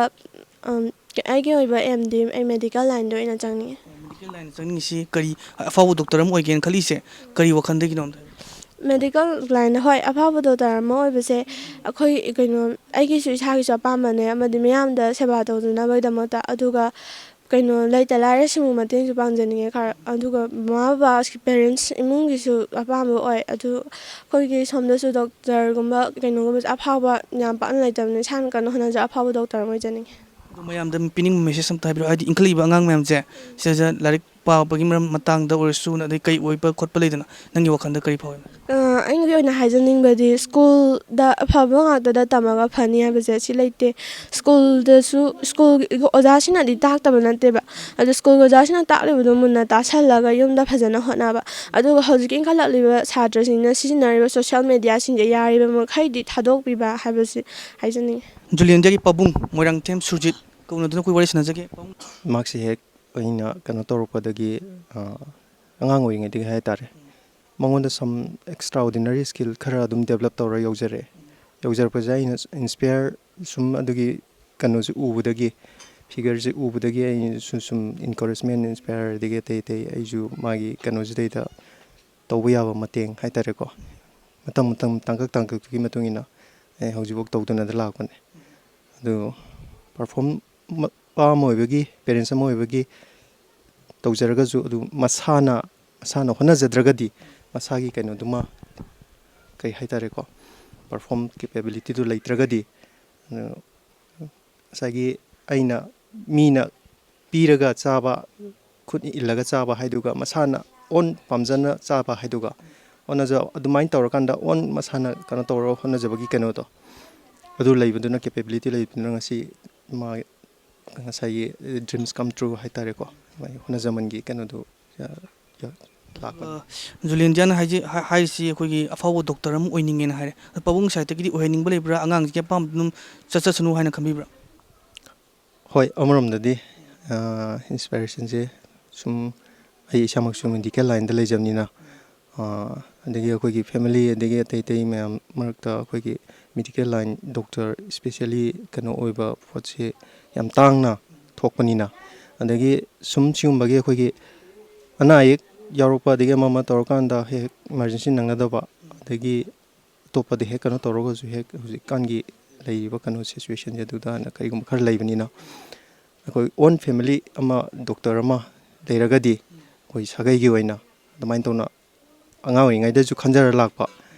ꯑꯩꯒꯤ ꯑꯣꯏꯕ ꯑꯦꯝꯗꯤ ꯑꯩ ꯃꯦꯗꯤꯀꯦꯜ ꯂꯥꯏꯟꯗ ꯑꯣꯏꯅ ꯆꯪꯅꯤꯡꯉꯤ꯫ ꯃꯦꯗꯤꯀꯦꯜ ꯂꯥꯏꯟ ꯆꯪꯅꯤꯡꯉꯤꯁꯤ ꯀꯔꯤ, ꯑꯐꯥꯎꯕ ꯗꯣꯛꯇꯔ ꯑꯃ ꯑꯣꯏꯒꯦꯅ ꯈꯜꯂꯤꯁꯦ ꯀꯔꯤ ꯋꯥꯈꯜꯗꯒꯤꯅꯣ ꯑꯝꯇ ꯍꯥꯏꯕꯤꯌꯨ? ꯃꯦꯗꯤꯀꯦꯜ ꯂꯥꯏꯟꯗ, ꯍꯣꯏ, ꯑꯐꯥꯎꯕ ꯗꯣꯛꯇꯔ ꯑꯃ ꯑꯣꯏꯕꯁꯦ ꯑꯩꯈꯣꯏ ꯀꯩꯅꯣ ꯑꯩꯒꯤꯁꯨ ꯏꯁꯥꯒꯤꯁꯨ ꯑꯄꯥꯝꯕꯅꯦ, ꯑꯃꯗꯤ ꯃꯤꯌꯥꯝꯗ ꯁꯦꯕꯥ ꯇꯧꯖꯅꯕꯒꯤꯗꯃꯛꯇ꯫ ꯑꯗꯨꯒ ꯀꯩꯅꯣ ꯂꯩꯇ ꯂꯥꯏꯔꯁꯤꯡꯕꯨ ꯃꯇꯦꯡꯁꯨ ꯄꯥꯡꯖꯅꯤꯡꯉꯦ ꯈꯔ꯫ ꯑꯗꯨꯒ ꯃꯃꯥ ꯕꯕꯥ, ꯄꯦꯔꯦꯟꯁ, ꯏꯃꯨꯡꯒꯤꯁꯨ ꯑꯄꯥꯝꯕ ꯑꯣꯏ꯫ ꯑꯗꯨ ꯑꯩꯈꯣꯏꯒꯤ ꯁꯣꯝꯗꯁꯨ ꯗꯣꯛꯇꯔꯒꯨꯝꯕ ꯀꯩꯅꯣꯒꯨꯝꯕꯁꯦ ꯑꯐꯥꯎꯕ ꯌꯥꯝ ꯄꯥꯛꯅ ꯂꯩꯇꯕꯅꯤꯅ ꯏꯁꯥꯅ ꯀꯟꯅ ꯍꯣꯠꯅꯖ ꯑꯐꯥꯎꯕ ꯗꯣꯛꯇꯔ ꯑꯃ ꯑꯣꯏꯖꯅꯤꯡꯉꯤ꯫ ꯑꯗꯣ ꯃꯌꯥꯝꯗ ꯄꯤꯅꯤꯡꯕ ꯃꯦꯁꯦꯖ ꯑꯝꯇ ꯍꯥꯏꯕꯤꯔꯛꯑꯣ, ꯍꯥꯏꯗꯤ ꯏꯟꯈꯠꯂꯛꯏꯕ ꯑꯉꯥꯡ ꯃꯌꯥꯝꯁꯦ ꯁꯤꯗ ꯂꯥꯏꯔꯤꯛ ꯄꯥꯕꯒꯤ ꯃꯔꯝ ꯃꯇꯥꯡꯗ ꯑꯣꯏꯔꯁꯨ, ꯑꯗꯩ ꯀꯩ ꯑꯣꯏꯕ ꯈꯣꯠꯄ ꯂꯩꯗꯅ, ꯅꯪꯒꯤ ꯋꯥꯈꯜꯗ ꯀꯔꯤ ꯐꯥꯎꯏ? ꯑꯩꯒꯤ ꯑꯣꯏꯅ ꯍꯥꯏꯖꯅꯤꯡꯕꯗꯤ ꯁ꯭ꯀꯨꯜꯗ ꯑꯐꯕ ꯉꯥꯛꯇꯗ ꯇꯝꯃꯒ ꯐꯅꯤ ꯍꯥꯏꯕꯁꯦ ꯁꯤ ꯂꯩꯇꯦ꯫ ꯁ꯭ꯀꯨꯜꯗꯁꯨ ꯁ꯭ꯀꯨꯜꯒꯤ ꯑꯣꯖꯥꯁꯤꯅꯗꯤ ꯇꯥꯛꯇꯕ ꯅꯠꯇꯦꯕ, ꯑꯗꯣ ꯁ꯭ꯀꯨꯜꯒꯤ ꯑꯣꯖꯥꯁꯤꯅ ꯇꯥꯛꯂꯤꯕꯗꯣ ꯃꯨꯟꯅ ꯇꯥꯁꯜꯂꯒ ꯌꯨꯝꯗ ꯐꯖꯅ ꯍꯣꯠꯅꯕ꯫ ꯑꯗꯨꯒ ꯍꯧꯖꯤꯛꯀꯤ ꯏꯟꯈꯠꯂꯛꯂꯤꯕ ꯁꯥꯇ꯭ꯔꯁꯤꯡꯅ ꯁꯤꯖꯤꯟꯅꯔꯤꯕ ꯁꯣꯁꯤꯌꯦꯜ ꯃꯦꯗꯤꯌꯥꯁꯤꯡꯁꯦ ꯌꯥꯔꯤꯕ ꯃꯈꯩꯗꯤ ꯊꯥꯗꯣꯛꯄꯤꯕ ꯍꯥꯏꯕꯁꯤ ꯍꯥꯏꯖꯅꯤꯡꯉꯤ꯫ ꯖꯨꯂꯤꯌꯟꯗꯤꯌꯥꯒꯤ ꯄꯥꯕꯨꯡ ꯃꯣꯏꯔꯥꯡꯊꯦꯝ ꯁꯨꯔꯖꯤꯠ ꯀꯧꯅꯗꯨꯅ ꯑꯩꯈꯣꯏ ꯋꯥꯔꯤ ꯁꯥꯟꯅꯖꯒꯦ꯫ ꯄꯥꯕꯨꯡ꯫ ꯃꯍꯥꯛꯁꯦ ꯍꯦꯛ ꯑꯩꯅ ꯀꯩꯅꯣ ꯇꯧꯔꯛꯄꯗꯒꯤ, ꯑ, ꯑꯉꯥꯡ ꯑꯣꯏꯔꯤꯉꯩꯗꯒꯤ ꯍꯥꯏ ꯇꯥꯔꯦ, ꯃꯉꯣꯟꯗ some extraordinary skill ꯈꯔ ꯑꯗꯨꯝ develop ꯇꯧꯔ ꯌꯧꯖꯔꯛꯑꯦ꯫ ꯌꯧꯖꯔꯛꯄꯁꯦ ꯑꯩꯅ inspire ꯁꯨꯝ ꯑꯗꯨꯒꯤ ꯀꯩꯅꯣꯁꯦ ꯎꯕꯗꯒꯤ, figure ꯁꯦ ꯎꯕꯗꯒꯤ ꯑꯩꯅꯁꯨ ꯁꯨꯝ encouragement, inspire, ꯑꯗꯒꯤ ꯑꯇꯩ ꯑꯇꯩ ꯑꯩꯁꯨ ꯃꯥꯒꯤ ꯀꯩꯅꯣꯁꯤꯗꯩꯗ ꯇꯧꯕ ꯌꯥꯕ ꯃꯇꯦꯡ ꯍꯥꯏ ꯇꯥꯔꯦꯀꯣ, ꯃꯇꯝ ꯃꯇꯝ ꯇꯥꯡꯀꯛ ꯇꯥꯡꯀꯛꯇꯨꯒꯤ ꯃꯇꯨꯡ ꯏꯟꯅ ꯑꯩ ꯍꯧꯖꯤꯛꯐꯥꯎ ꯇꯧꯗꯨꯅꯗ ꯂꯥꯛꯄꯅꯦ꯫ ꯑꯗꯨ perform ꯃ-, ꯄꯥ ꯑꯃ ꯑꯣꯏꯕꯒꯤ, parents ꯑꯃ ꯑꯣꯏꯕꯒꯤ ꯇꯧꯖꯔꯒꯁꯨ, ꯑꯗꯨ ꯃꯁꯥꯅ, ꯃꯁꯥꯅ ꯍꯣꯠꯅꯖꯗ꯭ꯔꯒꯗꯤ ꯃꯁꯥꯒꯤ ꯀꯩꯅꯣꯗꯨꯃ, ꯀꯩ ꯍꯥꯏ ꯇꯥꯔꯦꯀꯣ, perform capability ꯗꯨ ꯂꯩꯇ꯭ꯔꯒꯗꯤ, ꯑꯗꯨ ꯉꯁꯥꯏꯒꯤ ꯑꯩꯅ ꯃꯤꯅ ꯄꯤꯔꯒ ꯆꯥꯕ ꯈꯨꯠ ꯏꯜꯂꯒ ꯆꯥꯕ ꯍꯥꯏꯗꯨꯒ, ꯃꯁꯥꯅ ꯑꯣꯟ ꯄꯥꯝꯖꯅ ꯆꯥꯕ ꯍꯥꯏꯗꯨꯒ, ꯍꯣꯠꯅꯖ-, ꯑꯗꯨꯃꯥꯏꯅ ꯇꯧꯔꯀꯥꯟꯗ ꯑꯣꯟ ꯃꯁꯥꯅ ꯀꯩꯅꯣ ꯇꯧꯔꯒ ꯍꯣꯠꯅꯖꯕꯒꯤ ꯀꯩꯅꯣꯗꯣ, ꯑꯗꯨ ꯂꯩꯕꯗꯨꯅ, ꯀꯦꯄꯦꯕꯤꯂꯤꯇꯤ ꯂꯩꯕꯗꯨꯅ ꯉꯁꯤ ꯃꯥ ꯉꯁꯥꯏꯒꯤ dreams come true ꯍꯥꯏꯇꯥꯔꯦꯀꯣ, ꯃꯥꯒꯤ ꯍꯣꯠꯅꯖꯃꯟꯒꯤ ꯀꯩꯅꯣꯗꯨ, ꯑ, ꯌ-, ꯂꯥꯛꯄꯅꯤ꯫ ꯑ, ꯖꯨꯂꯦꯟꯗꯤꯌꯥꯅ ꯍꯥꯏꯖꯤ-, ꯍꯥꯏ-, ꯍꯥꯏꯔꯤꯁꯤ ꯑꯩꯈꯣꯏꯒꯤ ꯑꯐꯥꯎꯕ ꯗꯣꯛꯇꯔ ꯑꯃ ꯑꯣꯏꯅꯤꯡꯉꯦꯅ ꯍꯥꯏꯔꯦ꯫ ꯑꯗꯣ ꯄꯥꯕꯨꯡ ꯁꯥꯏꯠꯇꯒꯤꯗꯤ ꯑꯣꯏꯍꯟꯅꯤꯡꯕ ꯂꯩꯕ꯭ꯔꯥ? ꯑꯉꯥꯡꯁꯤꯒꯤ ꯑꯄꯥꯝꯕꯗ ꯑꯗꯨꯝ ꯆꯠꯆꯁꯅꯨ ꯍꯥꯏꯅ ꯈꯟꯕꯤꯕ꯭ꯔꯥ? ꯍꯣꯏ, ꯑꯃꯔꯣꯝꯗꯗꯤ, ꯑ, inspirationꯁꯦ ꯁꯨꯝ ꯑꯩ ꯏꯁꯥꯃꯛꯁꯨ medical lineꯗ ꯂꯩꯖꯕꯅꯤꯅ, ꯑ, ꯑꯗꯒꯤ ꯑꯩꯈꯣꯏꯒꯤ family, ꯑꯗꯒꯤ ꯑꯇꯩ ꯑꯇꯩ ꯃꯌꯥꯝ ꯃꯔꯛꯇ ꯑꯩꯈꯣꯏꯒꯤ medical line doctor specially ꯀꯩꯅꯣ ꯑꯣꯏꯕ ꯄꯣꯠꯁꯤ ꯌꯥꯝ ꯇꯥꯡꯅ ꯊꯣꯛꯄꯅꯤꯅ, ꯑꯗꯒꯤ ꯁꯨꯝ ꯁꯤꯒꯨꯝꯕꯒꯤ ꯑꯩꯈꯣꯏꯒꯤ ꯑꯅꯥ ꯑꯌꯦꯛ ꯌꯥꯎꯔꯛꯄ, ꯑꯗꯒꯤ ꯑꯃ ꯑꯃ ꯇꯧꯔꯀꯥꯟꯗ ꯍꯦꯛ emergency ꯅꯪꯅꯗꯕ, ꯑꯗꯒꯤ ꯑꯇꯣꯞꯄꯗ ꯍꯦꯛ ꯀꯩꯅꯣ ꯇꯧꯔꯒꯁꯨ, ꯍꯦꯛ ꯍꯧꯖꯤꯛꯀꯥꯟꯒꯤ ꯂꯩꯔꯤꯕ ꯀꯩꯅꯣ situationꯁꯦ ꯑꯗꯨꯗ ꯍꯥꯟꯅ ꯀꯔꯤꯒꯨꯝꯕ ꯈꯔ ꯂꯩꯕꯅꯤꯅ, ꯑꯩꯈꯣꯏ own family ꯑꯃ, doctor ꯑꯃ ꯂꯩꯔꯒꯗꯤ, ꯑꯩꯈꯣꯏ ꯁꯥꯒꯩꯒꯤ ꯑꯣꯏꯅ ꯑꯗꯨꯃꯥꯏꯅ ꯇꯧꯅ ꯑꯉꯥꯡ ꯑꯣꯏꯔꯤꯉꯩꯗꯁꯨ ꯈꯟꯖꯔ ꯂꯥꯛꯄ,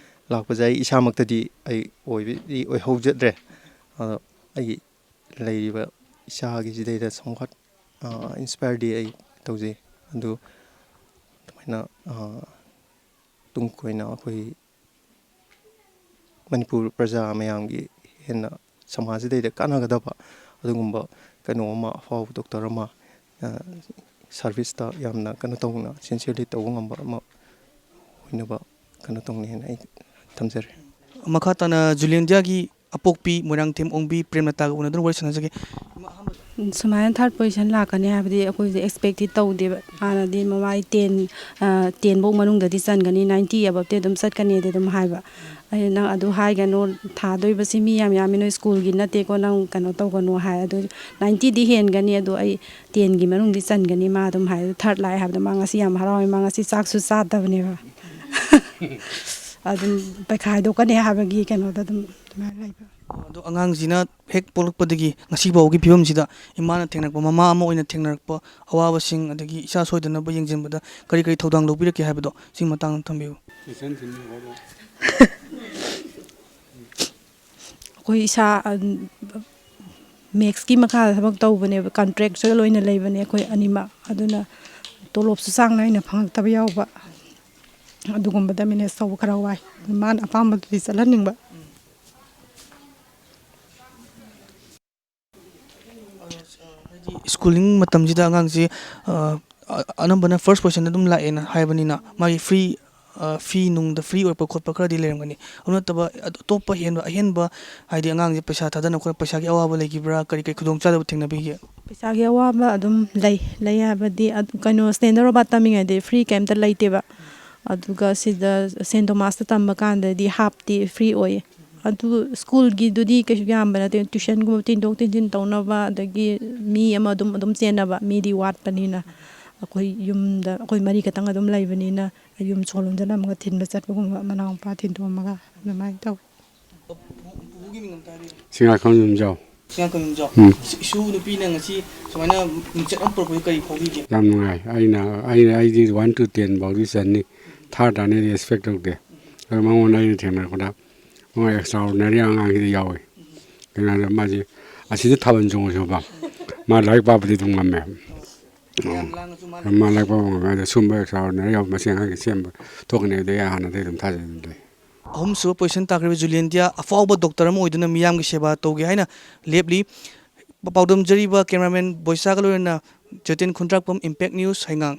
ꯂꯥꯛꯄꯁꯦ ꯑꯩ ꯏꯁꯥꯃꯛꯇꯗꯤ ꯑꯩ ꯑꯣꯏꯕꯗꯤ ꯑꯣꯏꯍꯧꯖꯗ꯭ꯔꯦ꯫ ꯑꯗꯣ ꯑꯩꯒꯤ ꯂꯩꯔꯤꯕ ꯏꯆꯥꯒꯤꯁꯤꯗꯩꯗ somewhat, ꯑ, inspireꯗꯤ ꯑꯩ ꯇꯧꯖꯩ꯫ ꯑꯗꯨ ꯑꯗꯨꯃꯥꯏꯅ, ꯑ, ꯇꯨꯡ ꯀꯣꯏꯅ ꯑꯩꯈꯣꯏ ꯃꯅꯤꯄꯨꯔ ꯄ꯭ꯔꯖꯥ ꯃꯌꯥꯝꯒꯤ ꯍꯦꯟꯅ ꯁꯃꯥꯖꯁꯤꯗꯩꯗ ꯀꯥꯟꯅꯒꯗꯕ ꯑꯗꯨꯒꯨꯝꯕ ꯀꯩꯅꯣ ꯑꯃ, ꯑꯐꯥꯎꯕ doctor ꯑꯃ, ꯑ, serviceꯇ ꯌꯥꯝꯅ ꯀꯩꯅꯣ ꯇꯧꯅ, sincerely ꯇꯧꯕ ꯉꯝꯕ ꯑꯃ ꯑꯣꯏꯅꯕ ꯀꯩꯅꯣ ꯇꯧꯅꯤ ꯍꯥꯏꯅ ꯑꯩ ꯊꯝꯖꯔꯤ꯫ ꯃꯈꯥ ꯇꯥꯅ ꯖꯨꯂꯦꯟꯗꯤꯌꯥꯒꯤ ꯑꯄꯣꯛꯄꯤ ꯃꯣꯏꯔꯥꯡꯊꯦꯝ ꯑꯣꯡꯕꯤ ꯄ꯭ꯔꯦꯝꯂꯇꯥꯒ ꯎꯅꯗꯨꯅ ꯋꯥꯔꯤ ꯁꯥꯟꯅꯖꯒꯦ꯫ ꯁꯨꯃꯥꯏꯅ third position ꯂꯥꯛꯀꯅꯤ ꯍꯥꯏꯕꯗꯤ ꯑꯩꯈꯣꯏꯁꯦ expectꯇꯤ ꯇꯧꯗꯦꯕ꯫ ꯍꯥꯟꯅꯗꯤ ꯃꯃꯥꯏ ten, ꯑ, ten ꯐꯧ ꯃꯅꯨꯡꯗꯗꯤ ꯆꯟꯒꯅꯤ, ninety aboveꯇꯤ ꯑꯗꯨꯝ ꯆꯠꯀꯅꯤꯗꯤ ꯑꯗꯨꯝ ꯍꯥꯏꯕ꯫ ꯑꯩꯅ, "ꯅꯪ ꯑꯗꯨ ꯍꯥꯏꯒꯅꯨ, ꯊꯥꯗꯣꯏꯕꯁꯤ ꯃꯤ ꯌꯥꯝ ꯌꯥꯝꯃꯤ, ꯅꯣꯏ schoolꯒꯤ ꯅꯠꯇꯦꯀꯣ, ꯅꯪ ꯀꯩꯅꯣ ꯇꯧꯒꯅꯨ" ꯍꯥꯏ꯫ ꯑꯗꯨ ninetyꯗꯤ ꯍꯦꯟꯒꯅꯤ, ꯑꯗꯣ ꯑꯩ tenꯒꯤ ꯃꯅꯨꯡꯗꯤ ꯆꯟꯒꯅꯤ ꯃꯥ ꯑꯗꯨꯝ ꯍꯥꯏ꯫ ꯑꯗꯨ third ꯂꯥꯛꯑꯦ ꯍꯥꯏꯕꯗ ꯃꯥ ꯉꯁꯤ ꯌꯥꯝ ꯍꯔꯥꯎꯋꯦ, ꯃꯥ ꯉꯁꯤ ꯆꯥꯛꯁꯨ ꯆꯥꯗꯕꯅꯦꯕ꯫ ꯑꯗꯨꯝ ꯄꯩꯈꯥ ꯍꯥꯏꯗꯣꯛꯀꯅꯤ ꯍꯥꯏꯕꯒꯤ ꯀꯩꯅꯣꯗ ꯑꯗꯨꯝ ꯑꯗꯨꯃꯥꯏꯅ ꯂꯩꯕ꯫ ꯑꯗꯣ ꯑꯉꯥꯡꯁꯤꯅ ꯍꯦꯛ ꯄꯣꯛꯂꯛꯄꯗꯒꯤ ꯉꯁꯤ ꯐꯥꯎꯒꯤ ꯐꯤꯕꯝꯁꯤꯗ ꯏꯃꯥꯅ ꯊꯦꯡꯅꯔꯛꯄ, ꯃꯃꯥ ꯑꯃ ꯑꯣꯏꯅ ꯊꯦꯡꯅꯔꯛꯄ ꯑꯋꯥꯕꯁꯤꯡ, ꯑꯗꯒꯤ ꯏꯆꯥ ꯁꯣꯏꯗꯅꯕ ꯌꯦꯡꯁꯤꯟꯕꯗ ꯀꯔꯤ ꯀꯔꯤ ꯊꯧꯗꯥꯡ ꯂꯧꯕꯤꯔꯛꯀꯦ ꯍꯥꯏꯕꯗꯣ ꯁꯤꯒꯤ ꯃꯇꯥꯡꯗ ꯊꯝꯕꯤꯌꯨ꯫ ꯑꯩꯈꯣꯏ ꯏꯁꯥ, ꯑ, ꯃꯦꯛꯁꯀꯤ ꯃꯈꯥꯗ ꯊꯕꯛ ꯇꯧꯕꯅꯦꯕ, ꯀꯟꯇ꯭ꯔꯦꯛꯆꯨꯋꯦꯜ ꯑꯣꯏꯅ ꯂꯩꯕꯅꯦ ꯑꯩꯈꯣꯏ ꯑꯅꯤꯃꯛ꯫ ꯑꯗꯨꯅ ꯇꯣꯂꯣꯞꯁꯨ ꯆꯥꯡ ꯅꯥꯏꯅ ꯐꯪꯉꯛꯇꯕ ꯌꯥꯎꯕ, ꯑꯗꯨꯒꯨꯝꯕꯗ ꯃꯦꯅꯦꯖ ꯇꯧꯕ ꯈꯔ ꯋꯥꯏ꯫ ꯃꯥꯅ ꯑꯄꯥꯝꯕꯗꯨꯗꯤ ꯆꯠꯍꯟꯅꯤꯡꯕ꯫ ꯍꯥꯏꯗꯤ ꯁ꯭ꯀꯨꯂꯤꯡ ꯃꯇꯝꯁꯤꯗ ꯑꯉꯥꯡꯁꯤ, ꯑ, ꯑ-, ꯑꯅꯝꯕꯅ ꯐꯥꯔꯁ ꯄꯣꯖꯤꯁꯟꯗ ꯑꯗꯨꯝ ꯂꯥꯛꯑꯦꯅ ꯍꯥꯏꯕꯅꯤꯅ, ꯃꯥꯒꯤ ꯐ꯭ꯔꯤ, ꯑ, ꯐꯤ ꯅꯨꯡꯗ ꯐ꯭ꯔꯤ ꯑꯣꯏꯔꯛꯄ ꯈꯣꯠꯄ ꯈꯔꯗꯤ ꯂꯩꯔꯝꯒꯅꯤ꯫ ꯑꯗꯨ ꯅꯠꯇꯕ ꯑꯇꯣꯞꯄ ꯍꯦꯟꯕ, ꯑꯍꯦꯟꯕ, ꯍꯥꯏꯗꯤ ꯑꯉꯥꯡꯁꯦ ꯄꯩꯁꯥ ꯊꯥꯗꯅ ꯈꯣꯠꯅ ꯄꯩꯁꯥꯒꯤ ꯑꯋꯥꯕ ꯂꯩꯈꯤꯕ꯭ꯔꯥ? ꯀꯔꯤ ꯀꯔꯤ ꯈꯨꯗꯣꯡꯆꯥꯗꯕ ꯊꯦꯡꯅꯕꯤꯒꯦ? ꯄꯩꯁꯥꯒꯤ ꯑꯋꯥꯕ ꯑꯗꯨꯝ ꯂꯩ꯫ ꯂꯩ ꯍꯥꯏꯕꯗꯤ, ꯑ-, ꯀꯩꯅꯣ, ꯁ꯭ꯇꯦꯟꯗꯔ ꯔꯣꯕꯥꯔꯠ ꯇꯝꯃꯤꯉꯩꯗꯗꯤ ꯐ꯭ꯔꯤ ꯀꯩꯝꯇ ꯂꯩꯇꯦꯕ꯫ ꯑꯗꯨꯒ ꯁꯤꯗ ꯁꯦꯟ ꯇꯣꯃꯥꯁꯇ ꯇꯝꯕ ꯀꯥꯟꯗꯗꯤ ꯍꯥꯞꯇꯤ ꯐ꯭ꯔꯤ ꯑꯣꯏꯌꯦ꯫ ꯑꯗꯨ ꯁ꯭ꯀꯨꯜꯒꯤꯗꯨꯗꯤ ꯀꯩꯁꯨ ꯌꯥꯝꯕ ꯅꯠꯇꯦ, ꯇ꯭ꯌꯨꯁꯟꯒꯨꯝꯕ ꯊꯤꯟꯗꯣꯛ ꯊꯤꯟꯖꯤꯟ ꯇꯧꯅꯕ, ꯑꯗꯒꯤ ꯃꯤ ꯑꯃ ꯑꯗꯨꯝ, ꯑꯗꯨꯝ ꯆꯦꯟꯅꯕ, ꯃꯤꯗꯤ ꯋꯥꯠꯄꯅꯤꯅ꯫ ꯑꯩꯈꯣꯏ ꯌꯨꯝꯗ ꯑꯩꯈꯣꯏ ꯃꯔꯤ ꯈꯛꯇꯪ ꯑꯗꯨꯝ ꯂꯩꯕꯅꯤꯅ, ꯌꯨꯝ ꯁꯣ ꯂꯣꯟꯖꯜꯂꯝꯃꯒ ꯊꯤꯟꯕ ꯆꯠꯄꯒꯨꯝꯕ, ꯃꯅꯥꯎꯄꯥ ꯊꯤꯟꯗꯣꯛꯑꯝꯃꯒ ꯑꯗꯨꯃꯥꯏꯅ ꯇꯧꯋꯤ꯫ ꯄꯨꯄꯨꯒꯤ ꯃꯤꯡ ꯑꯝꯇ ꯍꯥꯏꯕꯤꯌꯨ꯫ ꯁꯤꯡꯉꯥꯈꯣꯡ ꯌꯨꯝꯖꯥꯎ꯫ ꯁꯤꯡꯉꯥꯈꯣꯡ ꯌꯨꯝꯖꯥꯎ꯫ ꯎꯝ꯫ ꯏꯁꯨ ꯅꯨꯄꯤꯅ ꯉꯁꯤ ꯁꯨꯃꯥꯏꯅ ꯃꯤꯡꯆꯠ ꯑꯃ ꯄꯨꯔꯛꯄꯁꯦ ꯀꯔꯤ ꯐꯥꯎꯕꯤꯒꯦ? ꯌꯥꯝ ꯅꯨꯡꯉꯥꯏ꯫ ꯑꯩꯅ ꯑꯩꯅ ꯑꯩꯗꯤ ꯋꯥꯟ ꯇꯨ ꯇꯦꯟ ꯐꯥꯎꯗꯤ ꯆꯟꯅꯤ꯫ ꯊꯥꯔꯗ ꯑꯅꯤꯗꯤ ꯑꯦꯛꯁꯄꯦꯛ ꯇꯧꯗꯦ꯫ ꯑꯗꯣ ꯃꯉꯣꯟꯗ ꯑꯩꯅ ꯊꯦꯡꯅꯔꯛꯄꯗ ꯃꯉꯣꯟ ꯑꯦꯛꯁꯇ꯭ꯔꯥ ꯑꯣꯔꯗꯤꯅꯔꯤ ꯑꯉꯥꯡꯁꯤꯗ ꯌꯥꯎꯏ꯫ ꯀꯩꯅꯣꯗ ꯃꯥꯁꯦ ꯑꯁꯤꯗ ꯊꯥꯕꯜ ꯆꯣꯡꯉꯁꯨꯕ ꯃꯥ ꯂꯥꯏꯔꯤꯛ ꯄꯥꯕꯗꯤ ꯑꯗꯨꯝ ꯉꯝꯃꯦ꯫ ꯃꯌꯥꯝ ꯂꯥꯡꯉꯁꯨ ꯃꯥꯅ ꯃꯥ ꯂꯥꯏꯔꯤꯛ ꯄꯥꯕ ꯉꯝꯃꯦ꯫ ꯑꯗꯣ ꯁꯨꯝꯕ ꯑꯦꯛꯁꯇ꯭ꯔꯥ ꯑꯣꯔꯗꯤꯅꯔꯤ ꯌꯥꯎꯕ ꯃꯁꯤ ꯑꯉꯥꯡꯁꯦ ꯁꯦꯝꯕ ꯊꯣꯛꯀꯅꯤ꯫ ꯑꯗꯨꯗꯤ ꯑꯩ ꯍꯥꯟꯅꯗꯒꯤ ꯑꯗꯨꯝ ꯊꯥꯖꯩ ꯑꯗꯨꯝ ꯂꯩ꯫ ꯑꯍꯨꯝꯁꯨꯕ ꯄꯣꯖꯤꯁꯟ ꯇꯥꯈ꯭ꯔꯤꯕ ꯖꯨꯂꯤꯌꯟꯇꯤꯌꯥ ꯑꯐꯥꯎꯕ ꯗꯣꯛꯇꯔ ꯑꯃ ꯑꯣꯏꯗꯨꯅ ꯃꯤꯌꯥꯝꯒꯤ ꯁꯦꯕꯥ ꯇꯧꯒꯦ ꯍꯥꯏꯅ ꯂꯦꯞꯂꯤ꯫ ꯄꯥꯎꯗꯝꯖꯔꯤꯕ ꯀꯦꯃꯦꯔꯥꯃꯦꯟ ꯕꯣꯏꯁꯥꯒ ꯂꯣꯏꯅꯅ ꯖꯣꯇꯦꯟ ꯈꯨꯟꯗ꯭ꯔꯥꯛꯄꯝ, ꯏꯝꯄꯦꯛ ꯅ꯭ꯌꯨꯁ, ꯍꯩꯉꯥꯡ꯫